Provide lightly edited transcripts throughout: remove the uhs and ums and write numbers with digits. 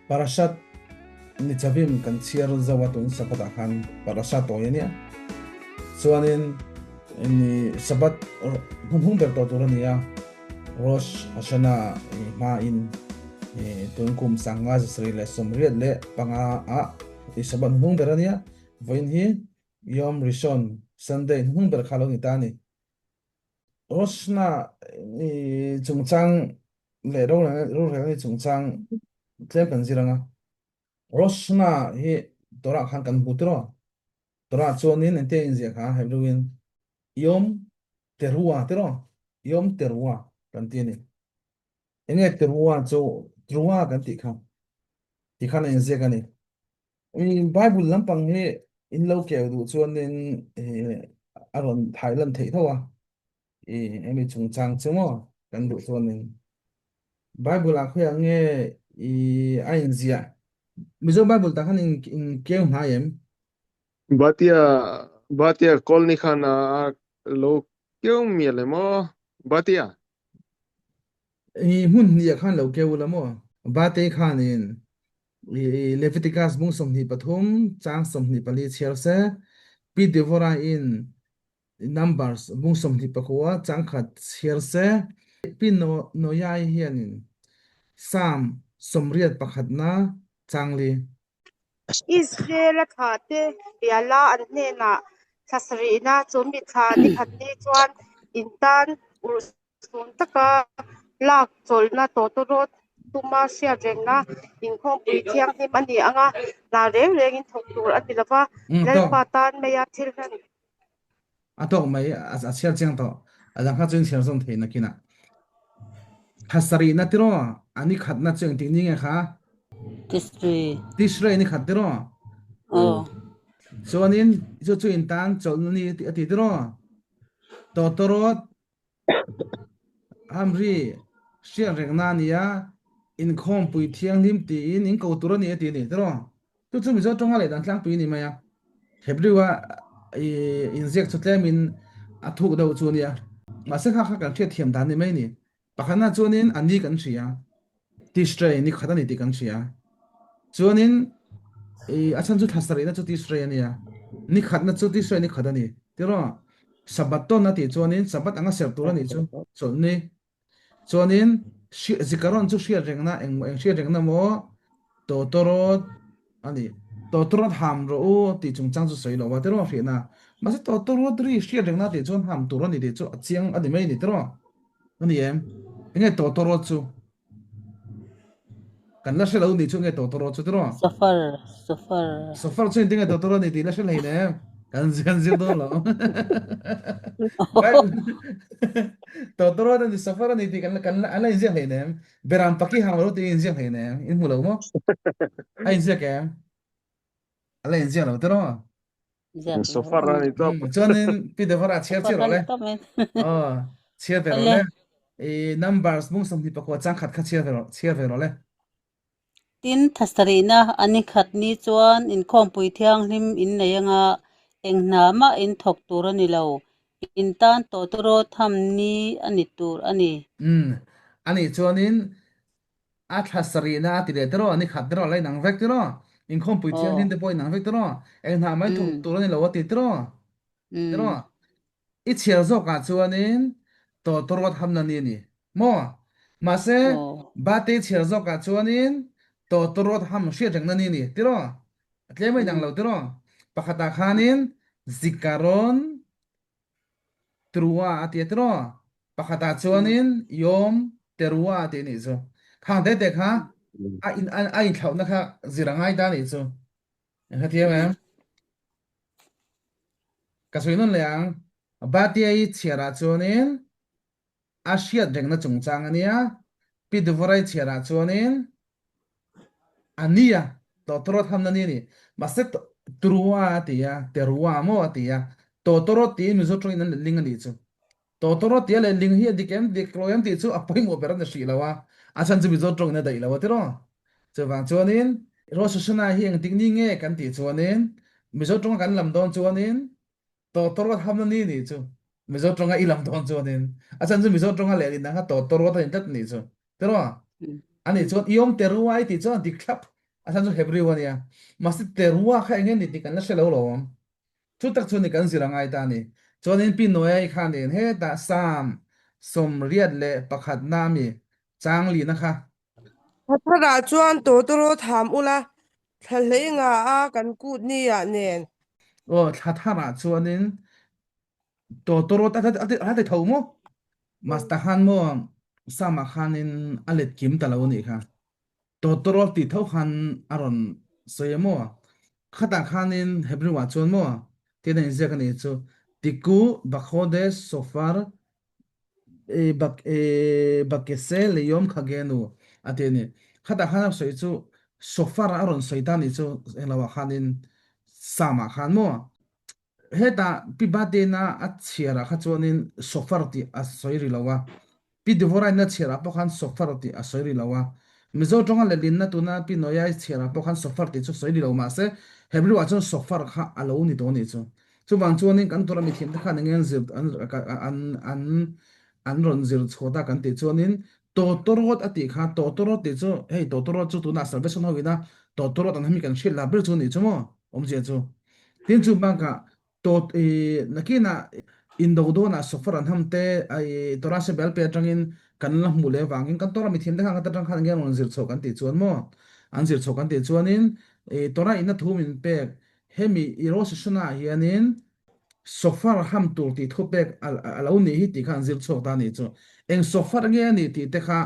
Parashat Nitzavim kan chhiar zo a tun Sabbath ah khan Parasha tawi a nia. Chuanin ni Sabbath hmunhung ber tawh tur a ni a, Rosh Hashanah hma in tun kum 1985 ah Sabbath hmunhung ber a nia. Vawiin hi Yom Rishon, Sunday hmunhung ber kha lo ni ta a ni. Rosh Hashanah chungchang leh rorelna chungchang tlem kan zir ang a. Rosh Hashanah hi Torah khan kan hmu tiraw? Torah chuanin engtia inziah kha Hebrew-in Yom Teruah tiraw? Yom Teruah kan ti a ni. Enge Teruah chu Truah kan tih kha ti khan a inziak a ni. Bible lampang hi in lo keu duh chuanin a rawn thai lan theih tho a. I hemi chungchang chu maw kan duh chuanin Bible ah khawiah nge i a inziah Mizo Bible tah khan in in keu hnai em? Batia Batia Colony khan a lo keu mial em aw Batia? I hmun hnih ah khan lo keu la maw? Bate khanin i Leviticus bung 23 chang 24 chhiar se Pi Devorah in Numbers bung 29 changkhat chhiar se. Pi Noyai hianin Psalm 81na chang li. Israel-a thlahte biala an hnenah thla sarihna chu mithla ni khat ni chuan in tan urhsun taka lak chawlhna tawtawrawt tuma hriat rengna inkhawmpui thianghlim a ni ang a, hna reng rengin thawk tur a ni lo va, Lalpa tan maia thil hlan A tawk mai, a chhiar chiang tawh. A dang kha chu in chhiar zawm thei nakinah. Thla sarihna tiraw? A ni khatna chu engtik ni nge kha? Tishrei. Tishrei ni khat tiraw? Aw. Chuanin chu chu in tan chawlhna ni a ti tiraw? Tawtawrawt Hamri hriat rengna a ni a, inkhawmpui thianghlim tiin in ko tur a ni a ti a ni tiraw? Chu chu Mizo tawnga leh dan tlangpui a ni mai a, Hebrew-a inziak chu tlemin a thuk deuh chu a nia. Mahse kha kha kan hriatthiam dan ni mai a ni. Pakhatna chuanin a ni kan hria, Tishrei ni khat a ni tih kan hria. Chuanin a chhan chu thla sarihna chu Tishrei a nia, ni khatna chu Tishrei ni khat a ni. Tiraw? Sabbath tawn a tih chuanin Sabbath anga serh tur a nih chu chawlhni. Chuanin Zikaron chu hriat rengna eng eng hriat rengna maw Tawtawrawt a ni. Tawtawrawt ham rawh u tih chungchang chu sawi lo a tiraw hrihna. Mahse tawtawrawt ri hriat rengna tih chuan ham tur a ni tih chu a chiang a ni mai a ni tiraw? A ni em? Enge tawtawrawt chu? Kan la hre lo nih chu nge tawtawrawt chu tiraw? Sofar, sofar. Sofar chu engtin nge tawtawrawt ni tih la hre hlei nem. Kan kan zir dawn lo. Tawtawrawt a ni sofar a ni tih kan kan an la inziak hlei nem. Beram paki hang lo tih inziak hlei nem. In hmu lo maw? A inziak em? A la inziak lo tiraw? Ziak lo. Sofar a ni tawp. Chuanin Pi Devara chhiar Sofar chiah a rawh ni le. tawp mai. Aw, chhiar ve rawh Awle. le. I numbers bung 29 chang khat kha chhiar ve rawh, chhiar ve rawh le. Tin, thasarihna a ni khat ni chuan inkhawmpui thianghlim in nei anga eng hna mah in thawk tur a ni lo. In tan tawtawrawt tham ni a ni tur a ni. Umm, anih chuanin A thla sarihna a ti leh tiraw, ni khat tiraw, la inang vek tiraw, inkhawmpui thianghlim te pawh inang vek tiraw, eng hnah mai thawk tur a ni lo a ti tiraw, tiraw. I chhiar zawkah chuanin tawtawrawt hamna ni a ni maw? Mahse, Bate chhiar zawkah chuanin tawtawrawt ham hriat rengna ni a ni tiraw? A tlem a inang lo tiraw? Pakhatah khanin zikaron Trua a ti a tiraw? Pakhatah chuanin Yom Teruah a ti a nih chu. Khang te te kha a in a inthlauhna kha zir a ngai ta a nih chu. Eng kha thiam em? Ka sawi nawn leh ang. Batiai chhiarah chuanin a hriat rengna chungchang a nia. Pi Duvarai chhiarah chuanin a nia, tawtawrawt hamna ni a ni. Mahse Trua a ti a, Terua maw a ti a, tawtawrawt tiin Mizo tawngin an letling a nih chu. Tawtawrawt tia letling hi a dik em dik lo em tih chu a pawimawh ber a ni hrih lo a, a chhan chu Mizo tawngin a daih lo a tiraw. Chuvang chuanin Rosh Hashanah hi engtik ni nge kan tih chuanin Mizo tawnga kan lam dawn chuanin Tawtawrawt hamna ni nih chu Mizo tawnga i lam dawn chuanin a chhan chu Mizo tawnga lehlin ang kha tawtawrawt a ni tlat nih chu tiraw? Ani chuan i awm te ruai tih chuan dik thlap. A chhan chu Hebrew a nia. Mahse Teruah kha eng nge ni tih kan la hre lo lo ang. Chu tak chu ni kan zir a ngai ta a ni. Chuanin Pi Noah-i khanin hetah Psalm 81 na ami chang lihna kha Thla tharah chuan tawtawrawt ham ula, thla hlei nga a kan kut ni ah nen. Aw, thla tharah chuanin tawtawrawt a a ti tho maw? Mahse khan maw Psalm-ah khanin a let kim ta lo a nih kha. Tawtawrawt tih tho khan a rawn sawi a maw? Khatah khanin Hebrew-ah chuan maw tiin a inziak a nih chu, Tiku, Bakhodes, Sofar, Bakese Leyom Khagenu a ti a ni. Khatah khan a sawi chu Shofar a rawn sawi ta a nih chu englo ah khanin Psalm ah khan maw? Hetah Pi Batena a chhiar ah kha chuanin Shofar tih a sawi ri lo a. Pi Devoraina chhiar ah pawh khan Shofar tih a sawi ri lo a. Mizo tawnga lehlinna tuna Pi Noyai chhiar ah pawh khan Shofar tih chu sawi ri lo mahse Hebrew ah chuan Shofar kha a lo ni tawh a nih chu. Chuvang chuanin kan tura mithiamte khan enge an zir an an an an rawn zir chhuah ta kan tih chuanin Tawtawrawt a tih kha Tawtawrawt tih chu hei Tawtawrawt chu tunah Salvation ho ina Tawtawrawt an hemi kan hriat lah ber chu nih chu maw awmzia chu. Tin chu bakah Tawt i nakinah indo dawnah sofar an ham te i Torah se bel pe atangin kan la hmuh leh vangin kan Torah mithiamte khan atang khan enge an rawn zir chhuah kan tih chuan maw an zir chhuah kan tih chuanin i Torah ina thu min pek Hemi i Rosh Hashanah hianin Shofar ham tur tih thu pek a lo nih hi tih kha an zir chhuak ta a nih chu. Eng Shofar nge a nih tih te kha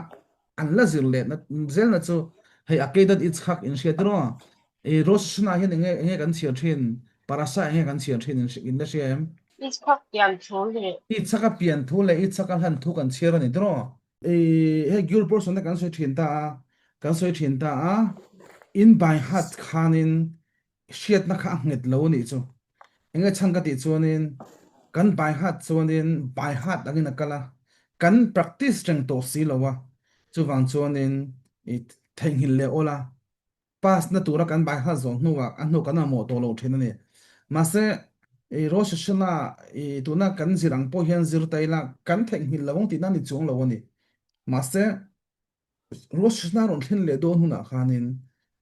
an la zir leh na zelna chu hei Akedat Yitzhak in hriat rawh. I Rosh Hashanah hian enge enge kan chhiar thin, Parasha enge kan chhiar thin in la hria em? Yitzhak pian thu leh. Yitzhaka pian thu leh Yitzhaka hlan thu kan chhiar a ni tiraw? I hei Gil Porson te kan sawi thin ta a, kan sawi thin ta a, in by heart khanin hriatna kha a nghet lo a nih chu. Enge chhan ka tih chuanin kan by heart chuanin by heart angin a kal a, kan practice reng tawh si lo a, chuvang chuanin i theihnghilh leh awl a, pass na tura kan by heart zawh hnuah a hnu kan mamawh tawh lo thin a ni. Mahse i Rosh Hashanah i tuna kan zir ang pawh hian zir ta ila kan theihnghilh lo ang tihna a ni chuang lo a ni. Mahse Rosh Hashanah rawn thlen leh dawn hunah khanin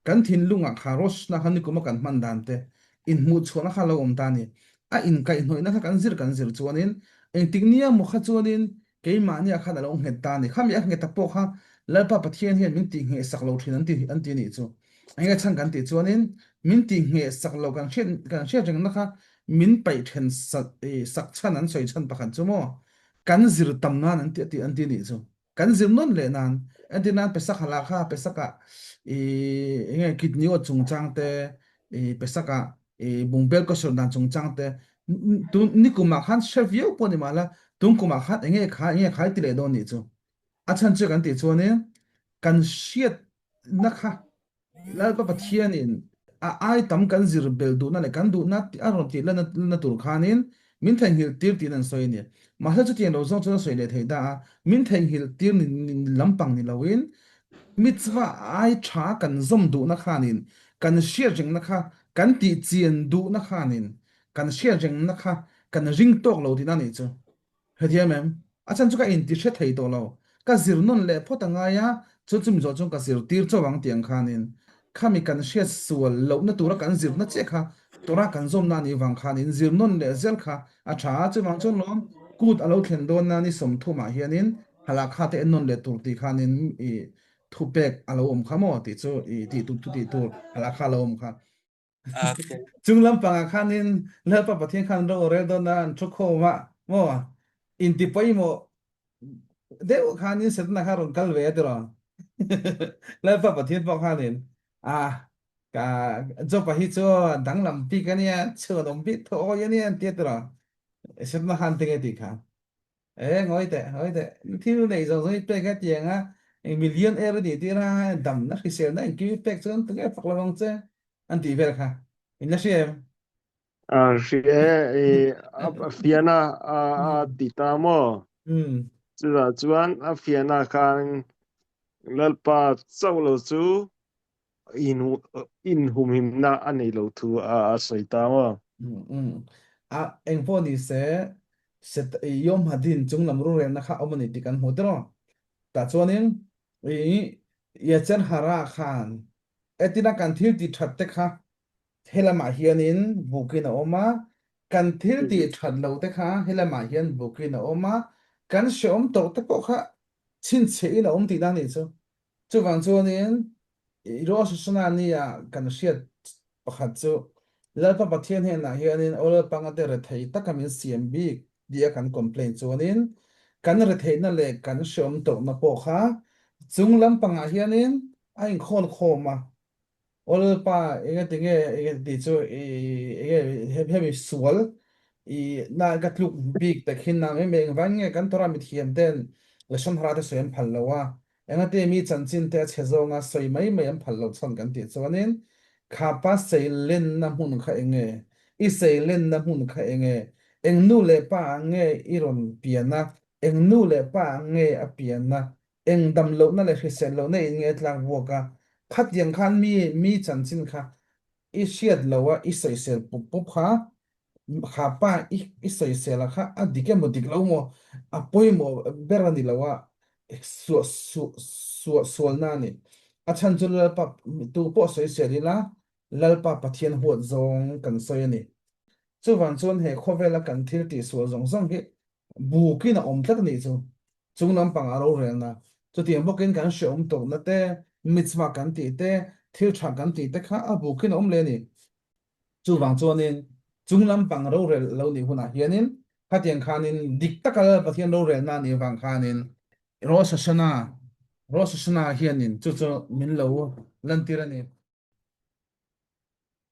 kan thinlungah kha Rosh Hashanah kha nikuma kan hman dan te inhmuhchhuahna kha lo awm ta a ni. A inkaihhnawihna kha kan zir kan zir chuanin engtik nia maw kha chuanin keimahnia khan a lo nghet ta a ni. Khami a nghet ta pawh kha Lalpa Pathian hian min tihngheh sak lo thin an ti an ti a nih chu. Enge chhan kan tih chuanin min tihngheh sak lo kan hriat kan hriat rengna kha min paih then sak sak chhan an sawi chhan pakhat chu maw kan zir tam nan an ti a ti an ti a nih chu. Kan zir nawn leh nan entir nan Pesach hala kha Pesach ah i enge kidney awt chungchang te i Pesach ah i bungbel kawsawr dan chungchang te tun nikum ah khan hre viau pawh ni mahla tun kum ah khan enge kha enge kha i ti leh dawn nih chu a chhan chu kan tih chuanin kan hriatna kha Lalpa Pathianin a ai tam kan zir belh duhna leh kan duhna a rawn tih lanna tur khanin min theihnghilh tir tiin an sawi a ni. Mahse chutiang lo zawng chuan a sawi leh theih ta a, min theihnghilh tir lampang ni loin mitzvah ai tha kan zawm duhna khanin kan hriat rengna kha kan tih chian duhna khanin kan hriat rengna kha kan ring tawk lo tihna a nih chu. Hetiang em? A chhan chu ka inti hre thei tawh lo. Ka zir nawn leh phawt a ngai a, chu chumi zawh chuan ka zirtir chauh ang tih ang khanin khami kan hriat sual lohna tura kan zirna chiah kha Torah kan zawmna a nih vang khanin zir nawn leh zel kha a tha a. Chuvang chuan lawm kut a lo thlen dawn a ni 30 ah hianin halakha te en nawn leh tur tih khanin i thupek a lo awm kha maw tih chu i tih tur thu tih tur halakha a lo awm kha. Chung lampangah khanin Lalpa Pathian khan ro rel dawn a an thu khawm a maw inti pawimawh deuh khanin Setana kha rawn kal ve a tiraw Lalpa Pathian pawh khanin a ka Job-a hi chu danglam bik a nia chhuanawm bik tho awi a nia an ti a tiraw Setana khan tinge tih kha E ngawi teh, ngawi teh. Thil nei zawng zawng i pek a tiang a, eng million er a nih tir a, damna hriselna engkim i pek chuan tunge fak lo ang che an tih vel kha. In la hria em? A hria e, i a fiana a a ti ta maw? Mm. Chutah chuan a fiana khan Lalpa chauh lo chu inhumhimna a nei lo thu a sawi ta maw? A eng pawh ni se, set Yom Hadin chung lam rurelna kha awm a ni tih kan hmu tiraw? Tah chuanin i Yetzer Hara khan Etina kan thil tih that te kha helamah hianin bukin a awm a, kan thil tih that lo te kha helamah hian bukin a awm a, kan hreawm tawh te pawh kha chhinchhiahin a awm tihna a nih chu. Chuvang chuanin Rosh Hashanah nia kan hriat pakhat chu Lalpa Pathian hnenah hianin aw Lalpanga te rethei taka min siam bik tia kan complain chuanin kan retheihna leh kan hreawm tawhna pawh kha chung lampangah hianin a inkhawl khawm a. Aw Lalpa enge tinge enge tih chu i enge hemi sual i na ka tluk bik tak hin nang em engvang nge kan Torah mithiam ten lashon hara te sawi an phal lo a Engati mi chanchin te a chhe zawnga sawi mai mai an phal loh chhan kan tih chuanin khapa seilenna hmun kha enge? I seilenna hmun kha enge? Eng nu leh pa ang nge i rawn pian a? Eng nu leh pa ang nge a pian a? Eng dam lohna leh hrisel lohna in nge tlak buak a? Khatiang khan mi mi chanchin kha i hriat lo a i sawisel pup pup kha kha pa i i sawisel a kha a dik emaw dik lo maw a pawimawh ber a ni lo a suah suah suah sualna a ni. A chhan chu Lalpa tu pawh sawisel ila Lalpa Pathian huat zawng kan sawi a ni. Chuvang chuan he khawvela kan thil tihsual zawng zawng hi bukin a awm tlat a nih chu. Chung lampangah rorelna, chutiang bawkin kan hreawm tawhna te, mitzvah kan tih te, thil tha kan tih te kha a bukin a awm leh a ni. Chuvang chuanin chung lampang rorel lo nih hunah hianin khatiang khanin dik taka Lal Pathian rorelna a nih avang khanin Rosh Hashanah, Rosh Hashanah hianin chu chu min lo lantir a ni.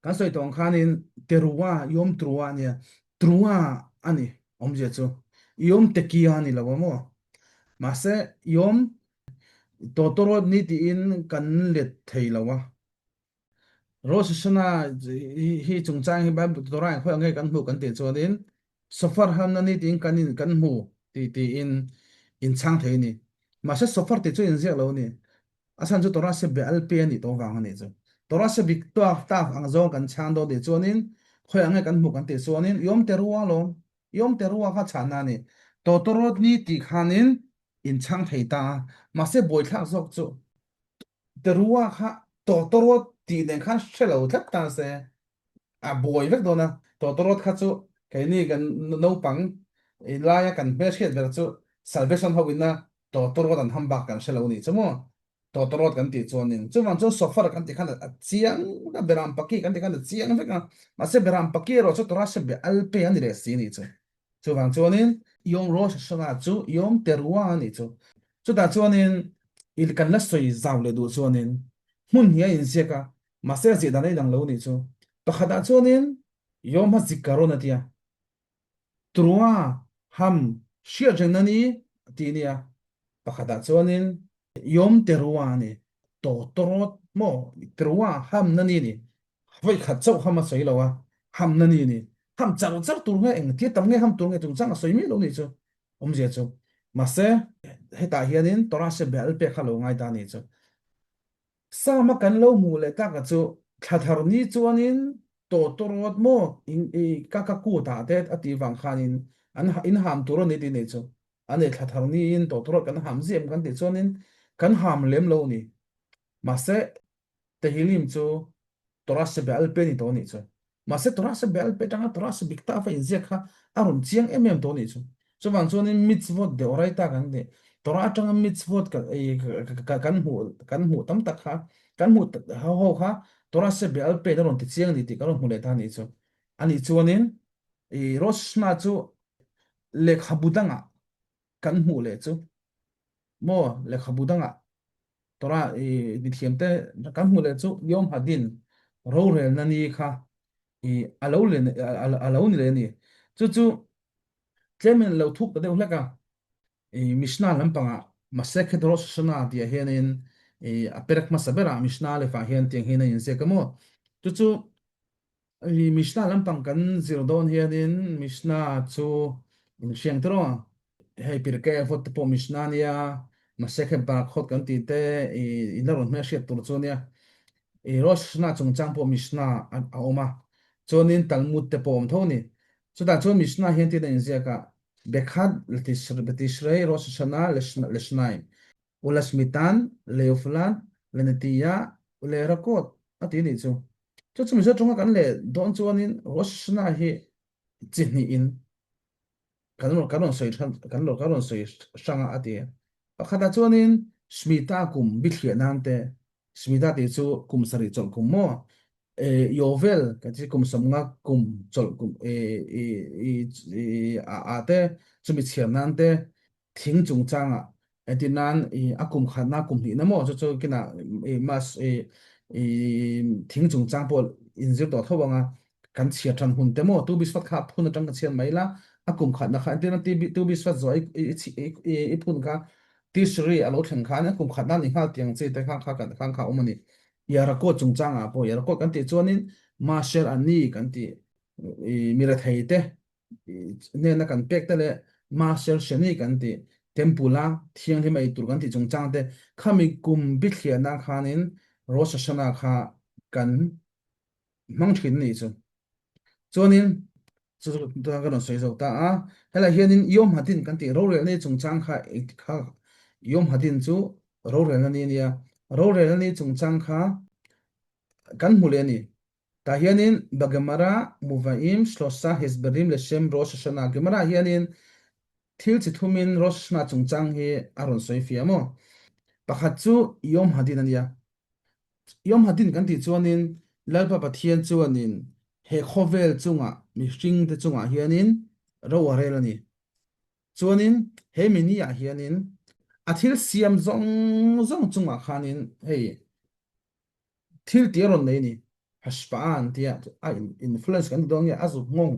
Kan sawi tawh ang khanin Teruah, Yom Teruah a nia, Teruah a ni awmzia chu. Yom Tekiah a ni lo a maw? Mahse Yom Tawtawrawt ni tiin kan let thei lo a. Rosh Hashanah hi chungchang hi Bible Torah in khawi ang nge kan hmuh kan tih chuanin Shofar hamna ni tiin kan in kan hmu tih tiin in chhang thei a ni. Mahse Shofar tih chu inziak lo a ni. A chhan chu Torah se Be'al pe a nih tawh vang a nih chu. Torah se bik tuak tak ang zawng kan chhang dawn tih chuanin khawi ang nge kan hmuh kan tih chuanin Yom Teruah lawm. Yom Teruah kha chhanna a ni. Tawtawrawt ni tih khanin in chhang thei ta a. Mahse buaithlak zawk chu Teruah kha tawtawrawt tih nen khan hre lo tlat ta se a buai vek dawn a. Tawtawrawt kha chu keini kan naupang laia kan hmelhriat ber chu Salvation ho ina Tawtawrawt an ham bak kan hre lo nih chu maw? Tawtawrawt kan tih chuanin chuvang chuan Shofar kan tih khan a chiang vek a, Beram Paki kan tih khan a chiang vek a, mahse Beram Paki erawh chu Torah hre be al pe a ni leh si nih chu. Chuvang chuanin Yom Rosh Hashanah chu Yom Teruah a nih chu. Chutah chuanin i kan la sawi zau leh duh chuanin hmun hi a inziak a, mahse a zih dan a inang lo nih chu. Pakhatah chuanin Yom HaZikaron a tia. Trua ham hriat reng na ni tih nia. Pakhatah chuanin Yom Teruah a ni. Tawtawrawt maw Teruah ham na ni ni. Vawi khat chauh ham a sawi lo a, ham na ni ni. Ham char char tur nge eng thil tam nge ham tur nge chungchang a sawi miah lo nih chu awmzia chu. Mahse hetah hianin Torah se bel pek kha lo ngai ta nih chu. Sama kan lo hmuh leh tak a chu thla thar ni chuanin tawtawrawt maw in i ka ka kut ah te a tih vang khanin an in ham tur a ni tih nei chu a nei thla thar niin tawtawrawt kan ham ziah em kan tih chuanin kan ham lem lo a ni. Mahse Tehillim chu Torah se Be'al pe ni tawh a nih chu. Mahse Torah se Be'al pe atanga Torah se Bikta a inziak kha a rawn chiang em em tawh a nih chu. Chuvang chuanin mitzvot deoraita kan tih Torah atanga mitzvot kan hmuh kan hmuh tam tak kha kan hmuh ho ho kha Torah se Be'al pe in a rawn ti chiang a ni tih kan rawn hmu leh ta a nih chu. A nih chuanin i Rosh Hashanah chu lehkhabu dangah kan hmuh leh chu maw lehkhabu dangah Torah i mithiam te kan hmuh leh chu Yom Hadin rorelna ni kha i a lo len a lo ni leh a ni. Chu chu tlemin lo thuk ta deuh hlek a, i Mishnah lampangah Masechet Rosh Hashanah tih ah hianin i a perek hmasa berah Mishnah Aleph ah hian tiang hian a inziak a maw. Chu chu I Mishnah lampang kan zir dawn hianin Mishnah chu in hriang tawh a, hei Pirkei Avot te pawh Mishnah nia, Masechet Barakhot kan tih te i in la rawn hmelhriat tur chu nia. I Rosh Hashanah chungchang pawh Mishnah a awm a, chuanin Talmud te pawh a awm tho a ni. Chutah chuan Mishnah hian tin a inziak a, Bekhad Letishrei Rosh Hashanah Leshnaim, Ulashmitan Leuflan Lenetiya Ulerakot. A ti nih chu. Chu chu Mizo ṭawnga kan leh dawn chuanin Rosh Hashanah hi chi hnihin kan rawn kan rawn sawi ṭhan kan rawn kan rawn sawi hrang a a ti. Pakhatah chuanin Shemitah kum bithliah nan te Shemitah tih chu kum sarih chawlh kum maw Yovel kan tih kum sawmnga kum chawlh kum a te chumi chhiar nan te thing chungchangah entir nan a kum khatna kum hnihna maw chu chu kinah mas thing chungchang pawh inzir tawh tho anga kan chhiar tan hun te maw tu biswat kha phun atang ka chhiar mai la a kum khatna kha entir nan tu biswat zawh i phun kha Tisri a lo thleng khan a kum khatna ni nghal tiang chi te kha kha kan khang kha awm a ni. Yarakawt chungchangah pawh Yarakawt kan tih chuanin Masher Ani kan tih mi rethei te hnena kan pek te leh Masher Sheni kan tih Temple a thianghlim ei tur kan tih chungchang te khami kum bithliahna khanin Rosh Hashanah kha kan hmang thin a nih chu. Chuanin chu chu ka rawn sawi zo ta a, helai hianin Yom Hadin kan tih rorelna ni chungchang kha engti kha Yom Hadin chu rorelna ni a nia, rorelna ni chungchang kha kan hmu leh a ni. Tah hianin Bagemara Muvaim Shlosa Hesberim Leshem Rosh Hashanah Gemara hianin thil chi thumin Rosh Hashanah chungchang hi a rawn sawi fiah maw? Pakhat chu Yom Hadin a nia, Yom Hadin kan tih chuanin Lalpa Pathian chuanin he khawvel chungah mihringte chungah hianin ro a rel a ni. Chuanin he mini ah hianin a thil siam zawng zawng chungah khanin hei thil tih a rawn nei a ni. Hashpa'a an tia a influence kan ti dawn nge a zuk nghawng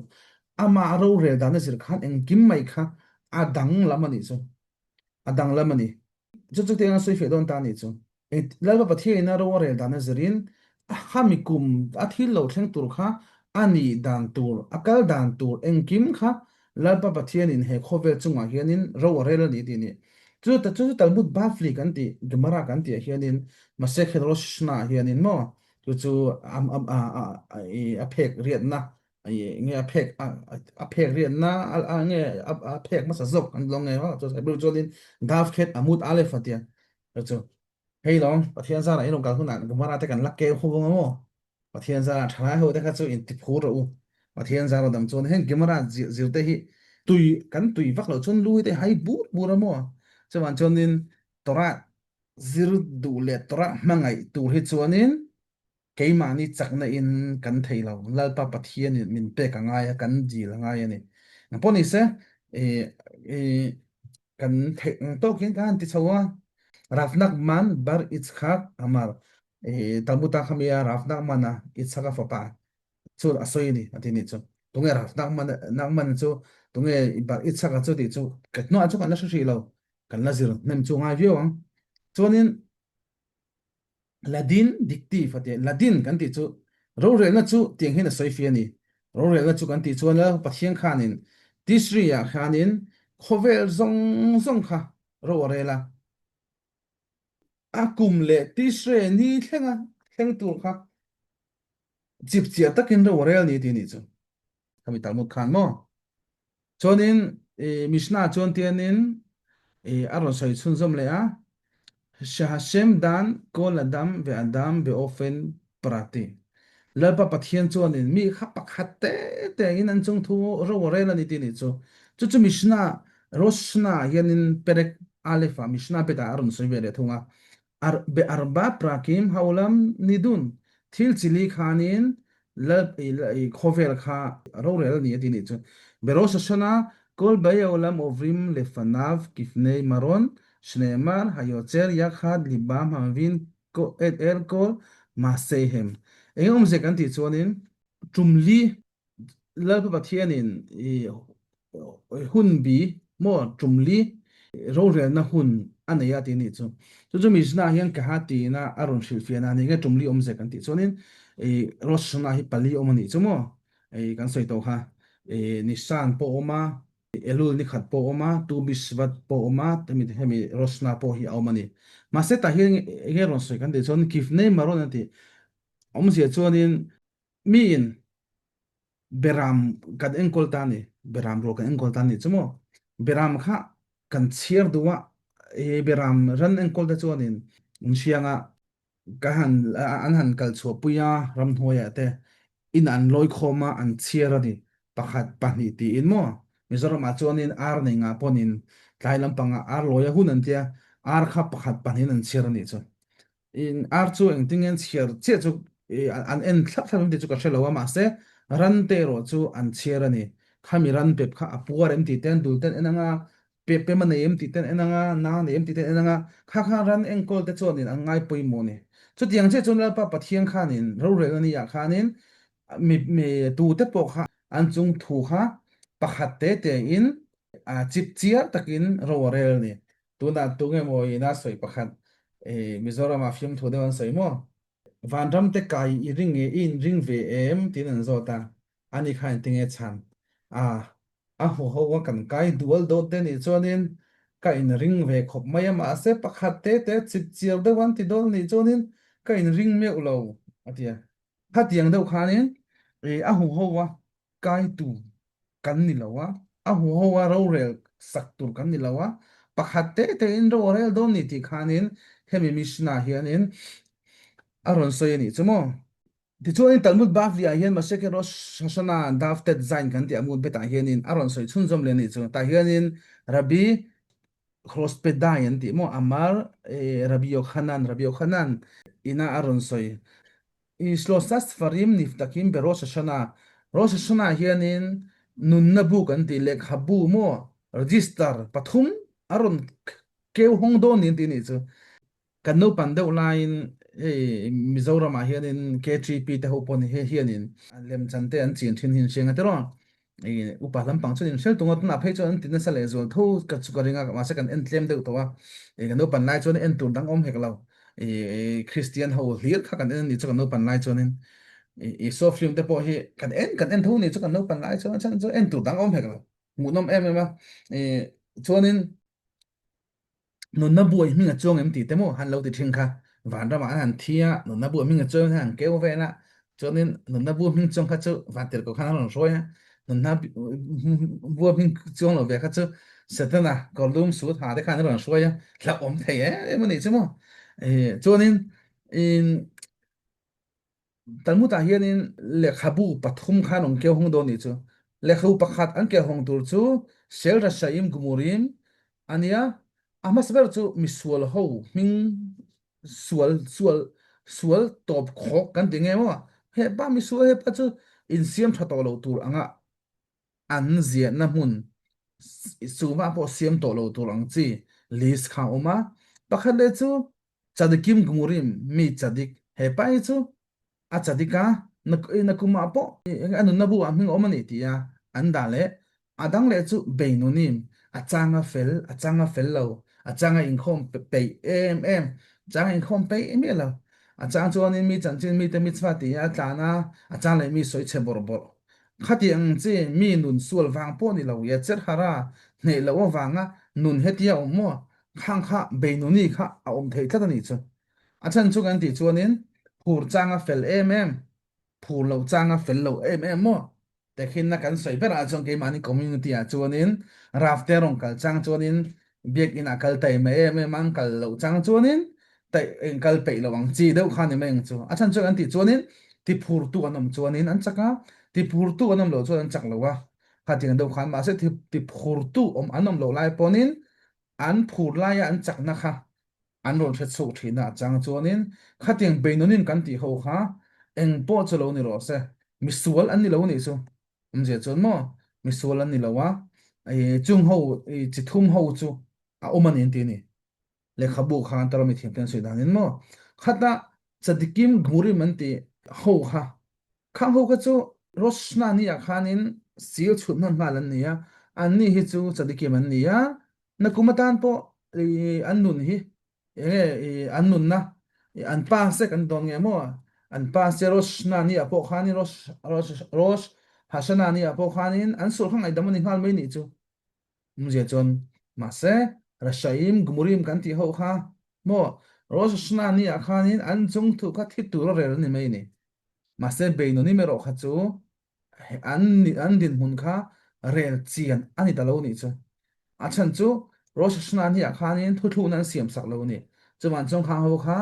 amah rorel dan a zir khan engkim mai kha a danglam a nih chu. A danglam a ni. Chu chu tiang a sawi feh dawn ta nih chu. Lalpa Pathian ina ro a rel dan a zirin a khami kum a thil lo thleng tur kha a nih dan tur, a kal dan tur engkim kha Lalpa Pathian in he khawvel chungah hianin ro a rel a ni tih a ni. Chu chu chu Talmud Bavli kan tih Gemara kan tih ah hianin Masechet Rosh Hashanah ah hianin maw chu chu a phek riatna nge a phek a phek riatna nge a phek hmasa zawk an lo nge maw chu Hebrew chuanin Daf Khet Amud Aleph a tia chu hei lawng Pathian zarah in rawn kal hunah Gemara te kan la keu ho vang maw Pathian zarah thalai ho te kha chu in ti phur rawh u Pathian zar dam chuan heng Gemara zir te hi tui kan tui vak lo chuan lui te hai bur bur a maw chuan chuanin Torah zir duh leh Torah hmangaih tur hi chuanin Keimahni chakna in kan thei lo, Lalpa Pathian in min pek a ngai a, kan dil a ngai a ni. Nang pawh ni se, kan theih ang tawkin kan han ti chho a, Rav Nachman bar Yitzchak Amar, Talmud ah khami a Rav Nachman a Yitzchak a fapa chu a sawi a ni, a ti nih chu. Tunge Rav Nachman, Nachman chu tunge bar Yitzchak a chu tih chu ka hnuah chu kan la hre hrih lo, kan la zir hnem chu ngai viau ang. Chuanin Ladin diktif a ti. Ladin kan tih chu rorelna chu tiang hian a sawi fi a ni. Rorelna chu kan tih chuan Lal Pathian khanin Tisri ah khanin khawvel zawng zawng kha ro a rel a. A kum leh Tisre ni thlenga thleng tur kha chipchiar takin ro a rel ni tih a nih chu. Khami Talmud khan maw? Chuanin Mishnah chuan tianin a rawn sawi chhunzawm leh a, Shahashem dan kol adam ve adam beofen prati. Lalpa Pathian chuanin mi kha pakhat te te in an chung thu ro a rel a ni ti nih chu. Chu chu Mishnah Rosh Hashanah hianin Perek Aleph ah Mishnah bet ah a rawn sawi ve leh thung a. Ar be arba prakim haulam nidun thil chili khanin lal i khawvel kha rorel a ni a ti nih chu. Be Rosh Hashanah kol bayolam ovrim lefanav kifnei maron shneemar hayotzer yakhad libam hamvin ko et el kol maseihem. Eng awmzia kan tih chuanin tumli Lalpa Pathianin i hun bi maw tumli rorelna hun a nei a tih nih chu. Chu chu Mishnah hian Kaha tiin a a rawn hrilhfiahna a ni nge tumli awmzia kan tih chuanin i Rosh Hashanah hi pali awm a nih chu maw i kan sawi tawh kha i Nisan pawh a awm a, Elul ni khat pawh a awm a, Tu Bishvat pawh a awm a, hemi hemi Rosh Hashanah pawh hi a awm a ni. Mahse tah hian enge rawn sawi kan tih chuan Kifnei Maron a tih awmzia chuanin Miin beram kan enkawl ta ni, beram rual kan enkawl ta ni chu maw? Beram kha kan chhiar duh a, i beram ran enkawl te chuanin an hriang a. Ka han an han kal chhuahpui a ramhnuaiah te in an lawi khawm a an chhiar a ni pakhat pahnih tiin maw Mizoramah chuanin ar nei ngah pawnin tlai lampangah ar lawi a hun an tia ar kha pakhat pahnihin an chhiar a nih chu. In ar chu engtin nge an chhiar chiah chu an en thlap thlap em tih chu ka hre lo a mahse ran te erawh chu an chhiar a ni. Khami ran pep kha a puar em tih te an dul te an en anga Pe pem a nei em tih ten en anga, na a nei em tih ten en anga, kha kha ran enkawl te chuanin an ngai pawimawh a ni. Chutiang chiah chuan Lalpa Pathian khanin rorelna ni ah khanin mi mi tute pawh kha an chung thu kha pakhat te te in chip chiar takin ro a rel a ni. Tunah tunge maw ina sawi pakhat Mizoramah fiamthu deuh an sawi maw? Vanram te kai i ring nge i inring ve em? tiin an zawt a, ani kha engtinge chhan? A, a hmu ho a kan kai dual dawt te nih chuanin ka inring ve khawp mai a, mahse pakhat te te chip chiar deuh an ti dawn nih chuanin ka inring meuh lo a ti a. Khatiang deuh khanin a hmu ho a kai tur kan ni lo a, a hu ho a rorel sak tur kan ni lo a, pakhat te te in ro a rel dawn ni tih khanin hemi Mishnah hianin a rawn sawi a nih chu maw. Tichuanin Talmud Bavli ah hian Maseke Rosh Hashanah Daf Tet Zain kan tih a mut betah hianin a rawn sawi chhunzawm leh a nih chu. Tah hianin Rabbi Hrospedai an tih maw Amar Rabbi Yochanan Rabbi Yochanan ina a rawn sawi Shlosha Sfarim Niftakim be Rosh Hashanah Rosh Hashanah hianin nunna bu kan tih lehkhabu maw register pathum a rawn keu hawng dawn niin tih nih chu. Kan naupan deuh laiin hei Mizoramah hianin KTP te ho pawh ni hei hianin lemchan te an chin thin hi an hriang a tiraw. I upa lampang chuan inhrel tung a tunah phei chuan an ti nasa leh zual tho ka chu ka ring a mahse kan en tlem deuh tawh a i kan naupan lai chuan en tur dang awm hek lo i Christian ho hlir kha kan en a ni chu kan naupan lai chuanin i Isua film te pawh hi kan en kan en tho ni chu kan naupan lai chuan a chhan chu en tur dang awm hek lo hmuhnawm em em a i chuanin Nunna buai hming a chuang em tih te maw han lo ti thin kha vanramah an han thi a, nunna buai hming a chuang in han keu vel a, chuanin nunna bu hming chuang kha chu vantirhkoh khan a rawn hruai a, nunna bua hming chuang lo ve kha chu Setana kawrlum sut ha te khan a rawn hruai a, hlauhawm thei em em a nih chu maw. Chuanin Talmud-ah hianin lehkhabu pathum khan an keu hawng dawn nih chu. Lehkhabu pakhat an keu hawng tur chu Shel Rashaim Gumurim a nia. A hmasa ber chu misual ho hming sual sual sual tawp khawk kan ti nge maw? Hepa misual hepa chu insiam tha tawh lo tur anga an ziahna hmun chungah pawh siam tawh lo tur ang chi list kha a awm a. Pakhat leh chu Chadikim Gmurim mi Chadik hepa hi chu a Chadik a, na kumah pawh a nunna bu ah hming a awm a ni tih a an dah leh. A dang leh chu Beinonim, a chang a fel, a chang a fel lo, a chang a inkhawm peih em em, chang a inkhawm peih miah lo. A chang chuanin mi chanchin mite mitzvah tih a tlan a, a chang leh mi sawi chhe bawrh bawrh. Khati ang chi mi nun sual vang pawh ni lo, Yetzer Hara hneh loh avanga nun hetia awm maw? Khang kha Beinuni kha a awm thei tlat a nih chu. A chhan chu kan tih chuanin phur changa fel em em, phur loh changa fel lo em em maw? Tekhinna kan sawi berah chuan keimahni community ah chuanin Rafte rawn kal chang chuanin biakinn ah kal taih mai em em a, an kal loh chang chuanin taih eng kal peih loh ang chi deuh kha ni mai ang chu. A chhan chu kan tih chuanin tiphurtu an awm chuanin an chak a, tiphurtu an awm loh chuan an chak lo a. Khatiang deuh khan mahse tiphurtu awm an awm loh lai pawnin an phur laia an chakna kha an rawn hre chhuak thin a, a chang chuanin khatiang beinunin kan tih ho kha eng pawh chu lo ni rawh se, misual an ni lo nih chu, awmzia chuan maw misual an ni lo a, chung ho chi thum ho chu a awm a ni an ti a ni. Lehkhabu khan Torah mithiam te an sawi danin maw khata Tzadikim Gmurim an tih ho kha Khang ho kha chu Rosh Hashanah ni ah khanin sil chhut hman nghal an ni a, anni hi chu Tzadikim an ni a, nakum atan pawh an nun hi enge an nunna an pa sek an dawn nge maw an pa se Rosh Hashanah ni ah pawh khanin Rosh Rosh Hashanah ni ah pawh khanin an sulh kha ngaihdam a ni nghal mai nih chu. Umzia chuan mahse Rashaim Gmurim kan tih ho kha maw Rosh Hashanah ni ah khanin an chung thu kha thi tur a rel a ni mai ni. Mahse Beinonim erawh kha chu an an dinhmun kha rel chian a ni ta lo nih chu. A chhan chu Rosh Hashanah ni ah khanin thuthlukna an siam sak lo a ni. Chuvan chuan khang ho kha.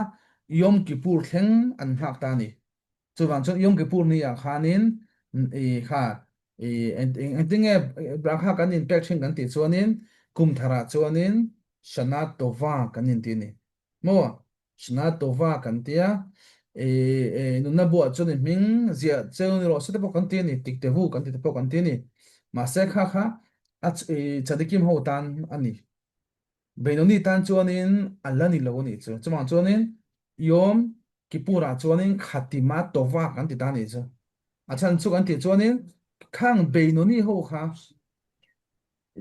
Yom Kippur thleng an nghak ta a ni. Chuvang chuan Yom Kippur ni ah khanin i kha i engtin nge Brakha kan inpek thin kan tih chuanin kum tharah chuanin Shana Tova kan inti a ni. Maw? Shana Tova kan tia i nunna buah chuan i hming ziah cheu ni rawh se te pawh kan ti a ni, tiktevu kan ti te pawh kan ti a ni. Mahse kha kha a i Tzadikim ho tan a ni. Benoni tan chuanin a la ni lo a nih chu. Chuvang chuanin Yom Kippur-ah chuanin Khatima Tova kan ti ta a nih chu. A chhan chu kan tih chuanin khang Benoni ho kha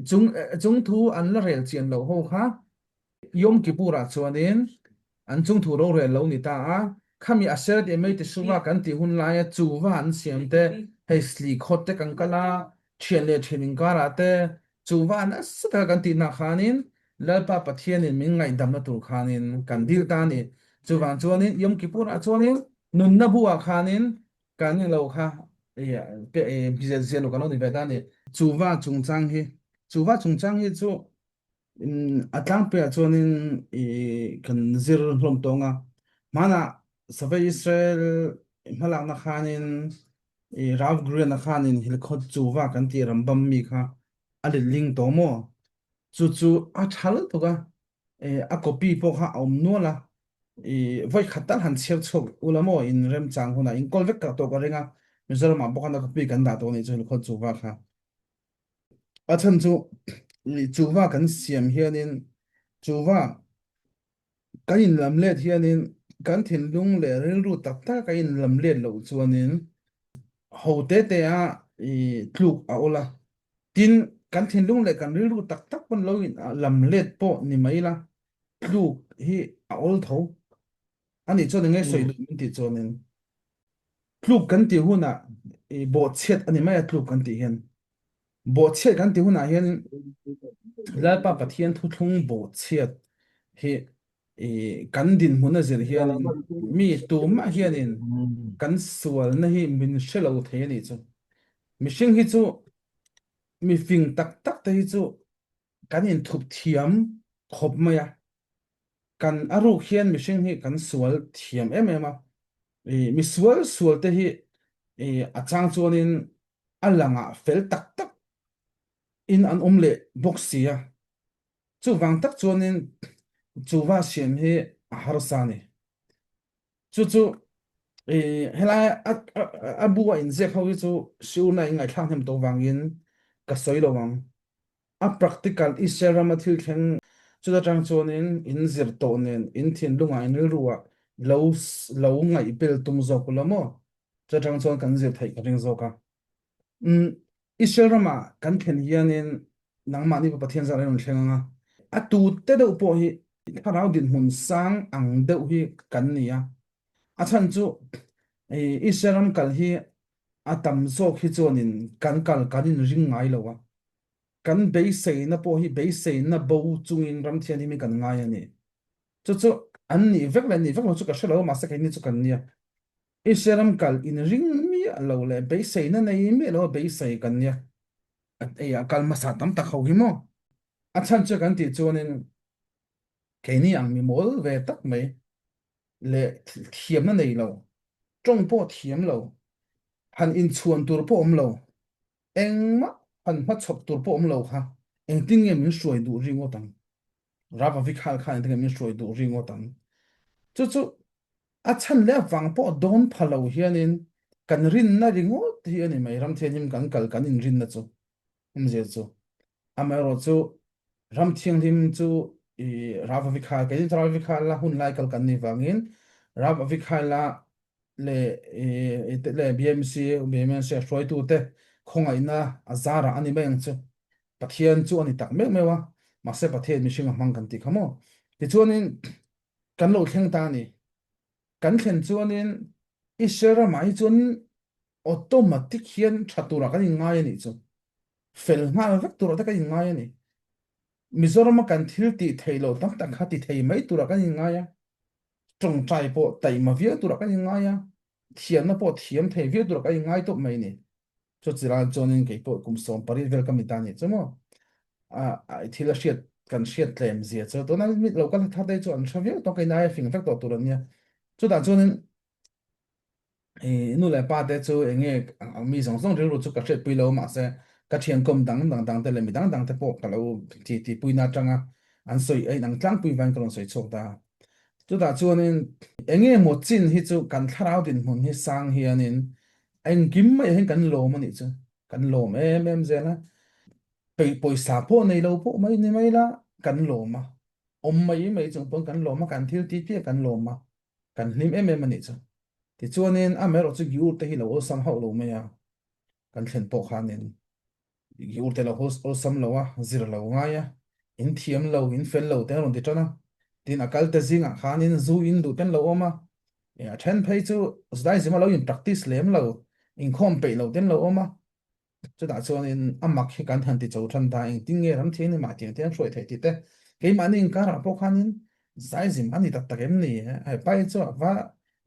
chung chung thu an la rel chian loh ho kha Yom Kippur-ah chuanin an chung thu rorel lo ni ta a. Khami Aseret Yemei Teshuvah kan tih hun laia chuva an siam te, hei Slikhawt te kan kal a, thian leh thian inkarah te chuva nasa taka kan tihna khanin Lalpa Pathianin min ngaihdamna tur khanin kan dil ta a ni. Chuvang chuanin Yom Kippur-ah chuanin nunna buah khanin kan ni lo kha ziah lo kan lo ni ve ta a ni. Chuva chungchang hi chuva chungchang hi chu a tlangpuiah chuanin kan zir hlawm tawng a. Hmanah Save Israel hmalakna khanin I Rav Green a khanin hilkhawt chuva kan tih Rambam mi kha a letling tawh maw? Chu chu a tha lutuk a, a copy pawh kha a awm nual a, i vawi khat tal han chhiar chhuak ula maw in remchang hunah in kawl vek tawh ka ring a, Mizoram ah bawk khan a copy kan dah tawh a nih chu hilkhawt chuva kha. A chhan chu chuva kan siam hianin chuva Kan inlam let hianin kan thinlung leh rilru tak tak a inlam let loh chuanin ho te te a i tluk a awl a. Tin, kan thinlung leh kan rilru tak tak pawn lo inlam let pawh ni mai la, tluk hi a awl tho. A nih chuan enge sawi duh min tih chuanin tluk kan tih hunah i bawhchhiat a ni mai a tluk kan tih hian. Bawhchhiat kan tih hunah hian Lalpa Pathian thuthlung bawhchhiat hi kan dinhmun a zir hianin mi tumah hianin kan sualna hi min hre lo thei a nih chu. Mihring hi chu mi fing tak tak te hi chu kan inthup thiam khawp mai a. Kan a ruk hian mihring hi kan sual thiam em em a. Mi sual sual te hi a chang chuanin a langah fel tak tak in an awm leh bawk si a, chuvang tak chuanin chuva siam hi a harsa a ni. Chu chu helai a bu a inziak ho hi chu siurna in ngaihthlak hnem tawh vangin ka sawi lo ang. A practical Israel rama thil thleng chuta tang chuanin in zir tawh nen in thinlungah in rilruah lo lo ngaihbel tum zawk ula maw? Chutang chuan kan zir theih ka ring zawk a. Umm, Israel rama kan thlen hianin nangmahni pawh Pathian zar a rawn thleng ang a. A tute deuh pawh hi thlarau dinhmun sang ang deuh hi kan ni a. A chhan chu Israel ram kal hi a tam zawk hi chuanin kan kal kan inring ngai lo a. Kan beiseina pawh hi beiseina bo chungin ram thianghlim hi kan ngai a ni. Chu chu an nih vek leh nih vek lo chu ka hre lo a, mahse keini chu kan nia. Israel ram kal inring miah lo leh beiseina nei miah lo a beisei kan nia. Ei a kal hmasa tam tak ho hi maw? A chhan chu kan tih chuanin keini ang mi mawl ve tak mai leh thiamna nei lo, tawng pawh thiam lo, han inchhuan tur pawh awm lo, engmah han hmachhawp tur pawh awm lo kha engtin nge min hruai duh ringawt ang? Rava Vikhal khan engtin nge min hruai duh ringawt ang? Chu chu A chhan leh avang pawh dawn pha lo hianin kan rinna ringawt hi a ni mai, ram thianghlim kan kal kan inrinna chu awmzia chu. Amaherawh chu ram thianghlim chu i Rav Avikhai, keini chu Rav Avikhai la hun lai kal kan nih vangin Rav Avikhai la leh i te leh BMC, BMC a hruaitute khawngaihna a zarah a ni mai ang chu. Pathian chu a ni tak meuh meuh a, mahse Pathian mihring a hmang kan tih kha maw. Tichuanin kan lo thleng ta a ni. Kan thlen chuanin Israel ramah hi chuan automatic hian tha turah kan inngai a nih chu. Fel nghal vek turah te kan inngai a ni. Mizorama kan thil tih theih loh tam tak kha ti thei mai turah kan inngai a. Tawngtai pawh taima viau turah kan inngai a. Thiamna pawh thiam thei viau turah kan inngai tawp mai a ni. Chuti lai chuanin kei pawh kum 18 vel ka mi ta nih chu maw a thil a hriat kan hriat tlem zia chu tuna mi lo kal thar te chu an hre viau tawh kei nai a fing vek tawh tur an nia. Chutah chuanin i nu leh pa te chu eng nge mi zawng zawng rilru chu ka hriatpui lo mahse ka thian kawm dang dang dang te leh mi dang dang te pawh ka lo ti tihpui na atanga an sawi a inang tlangpui vangin ka rawn sawi chhuak ta. Chutah chuanin eng nge maw chin hi chu kan thlarau dinhmun hi sang hianin engkim mai hian kan lawm a nih chu kan lawm em em zel a, pawisa pawh nei lo pawh mai ni mai la kan lawm a, awm mai mai chung pawn kan lawm a, kan thil tih piah kan lawm a. Kan hlim em em a nih chu. Tichuanin amaherawh chu Giur te hi lo awlsam hauh lo mai a, kan thlen pawh khanin Giur te lo awlsam lo a, zir lo ngai a, in thiam lo, in fel lo te an rawn ti tan a. Tin, a kal te zingah khanin zu in duh ten lo awm a, a then phei chu Judaism a lo in practice lem lo, inkhawm peih lo ten lo awm a. Chutah chuanin a mak hi kan han ti cho than ta, engtin nge ram thiang ni mah tiang te an hruai theih tih te, keimahni inkarah pawh khanin zaizim a ni tak tak em ni? He pai chu a va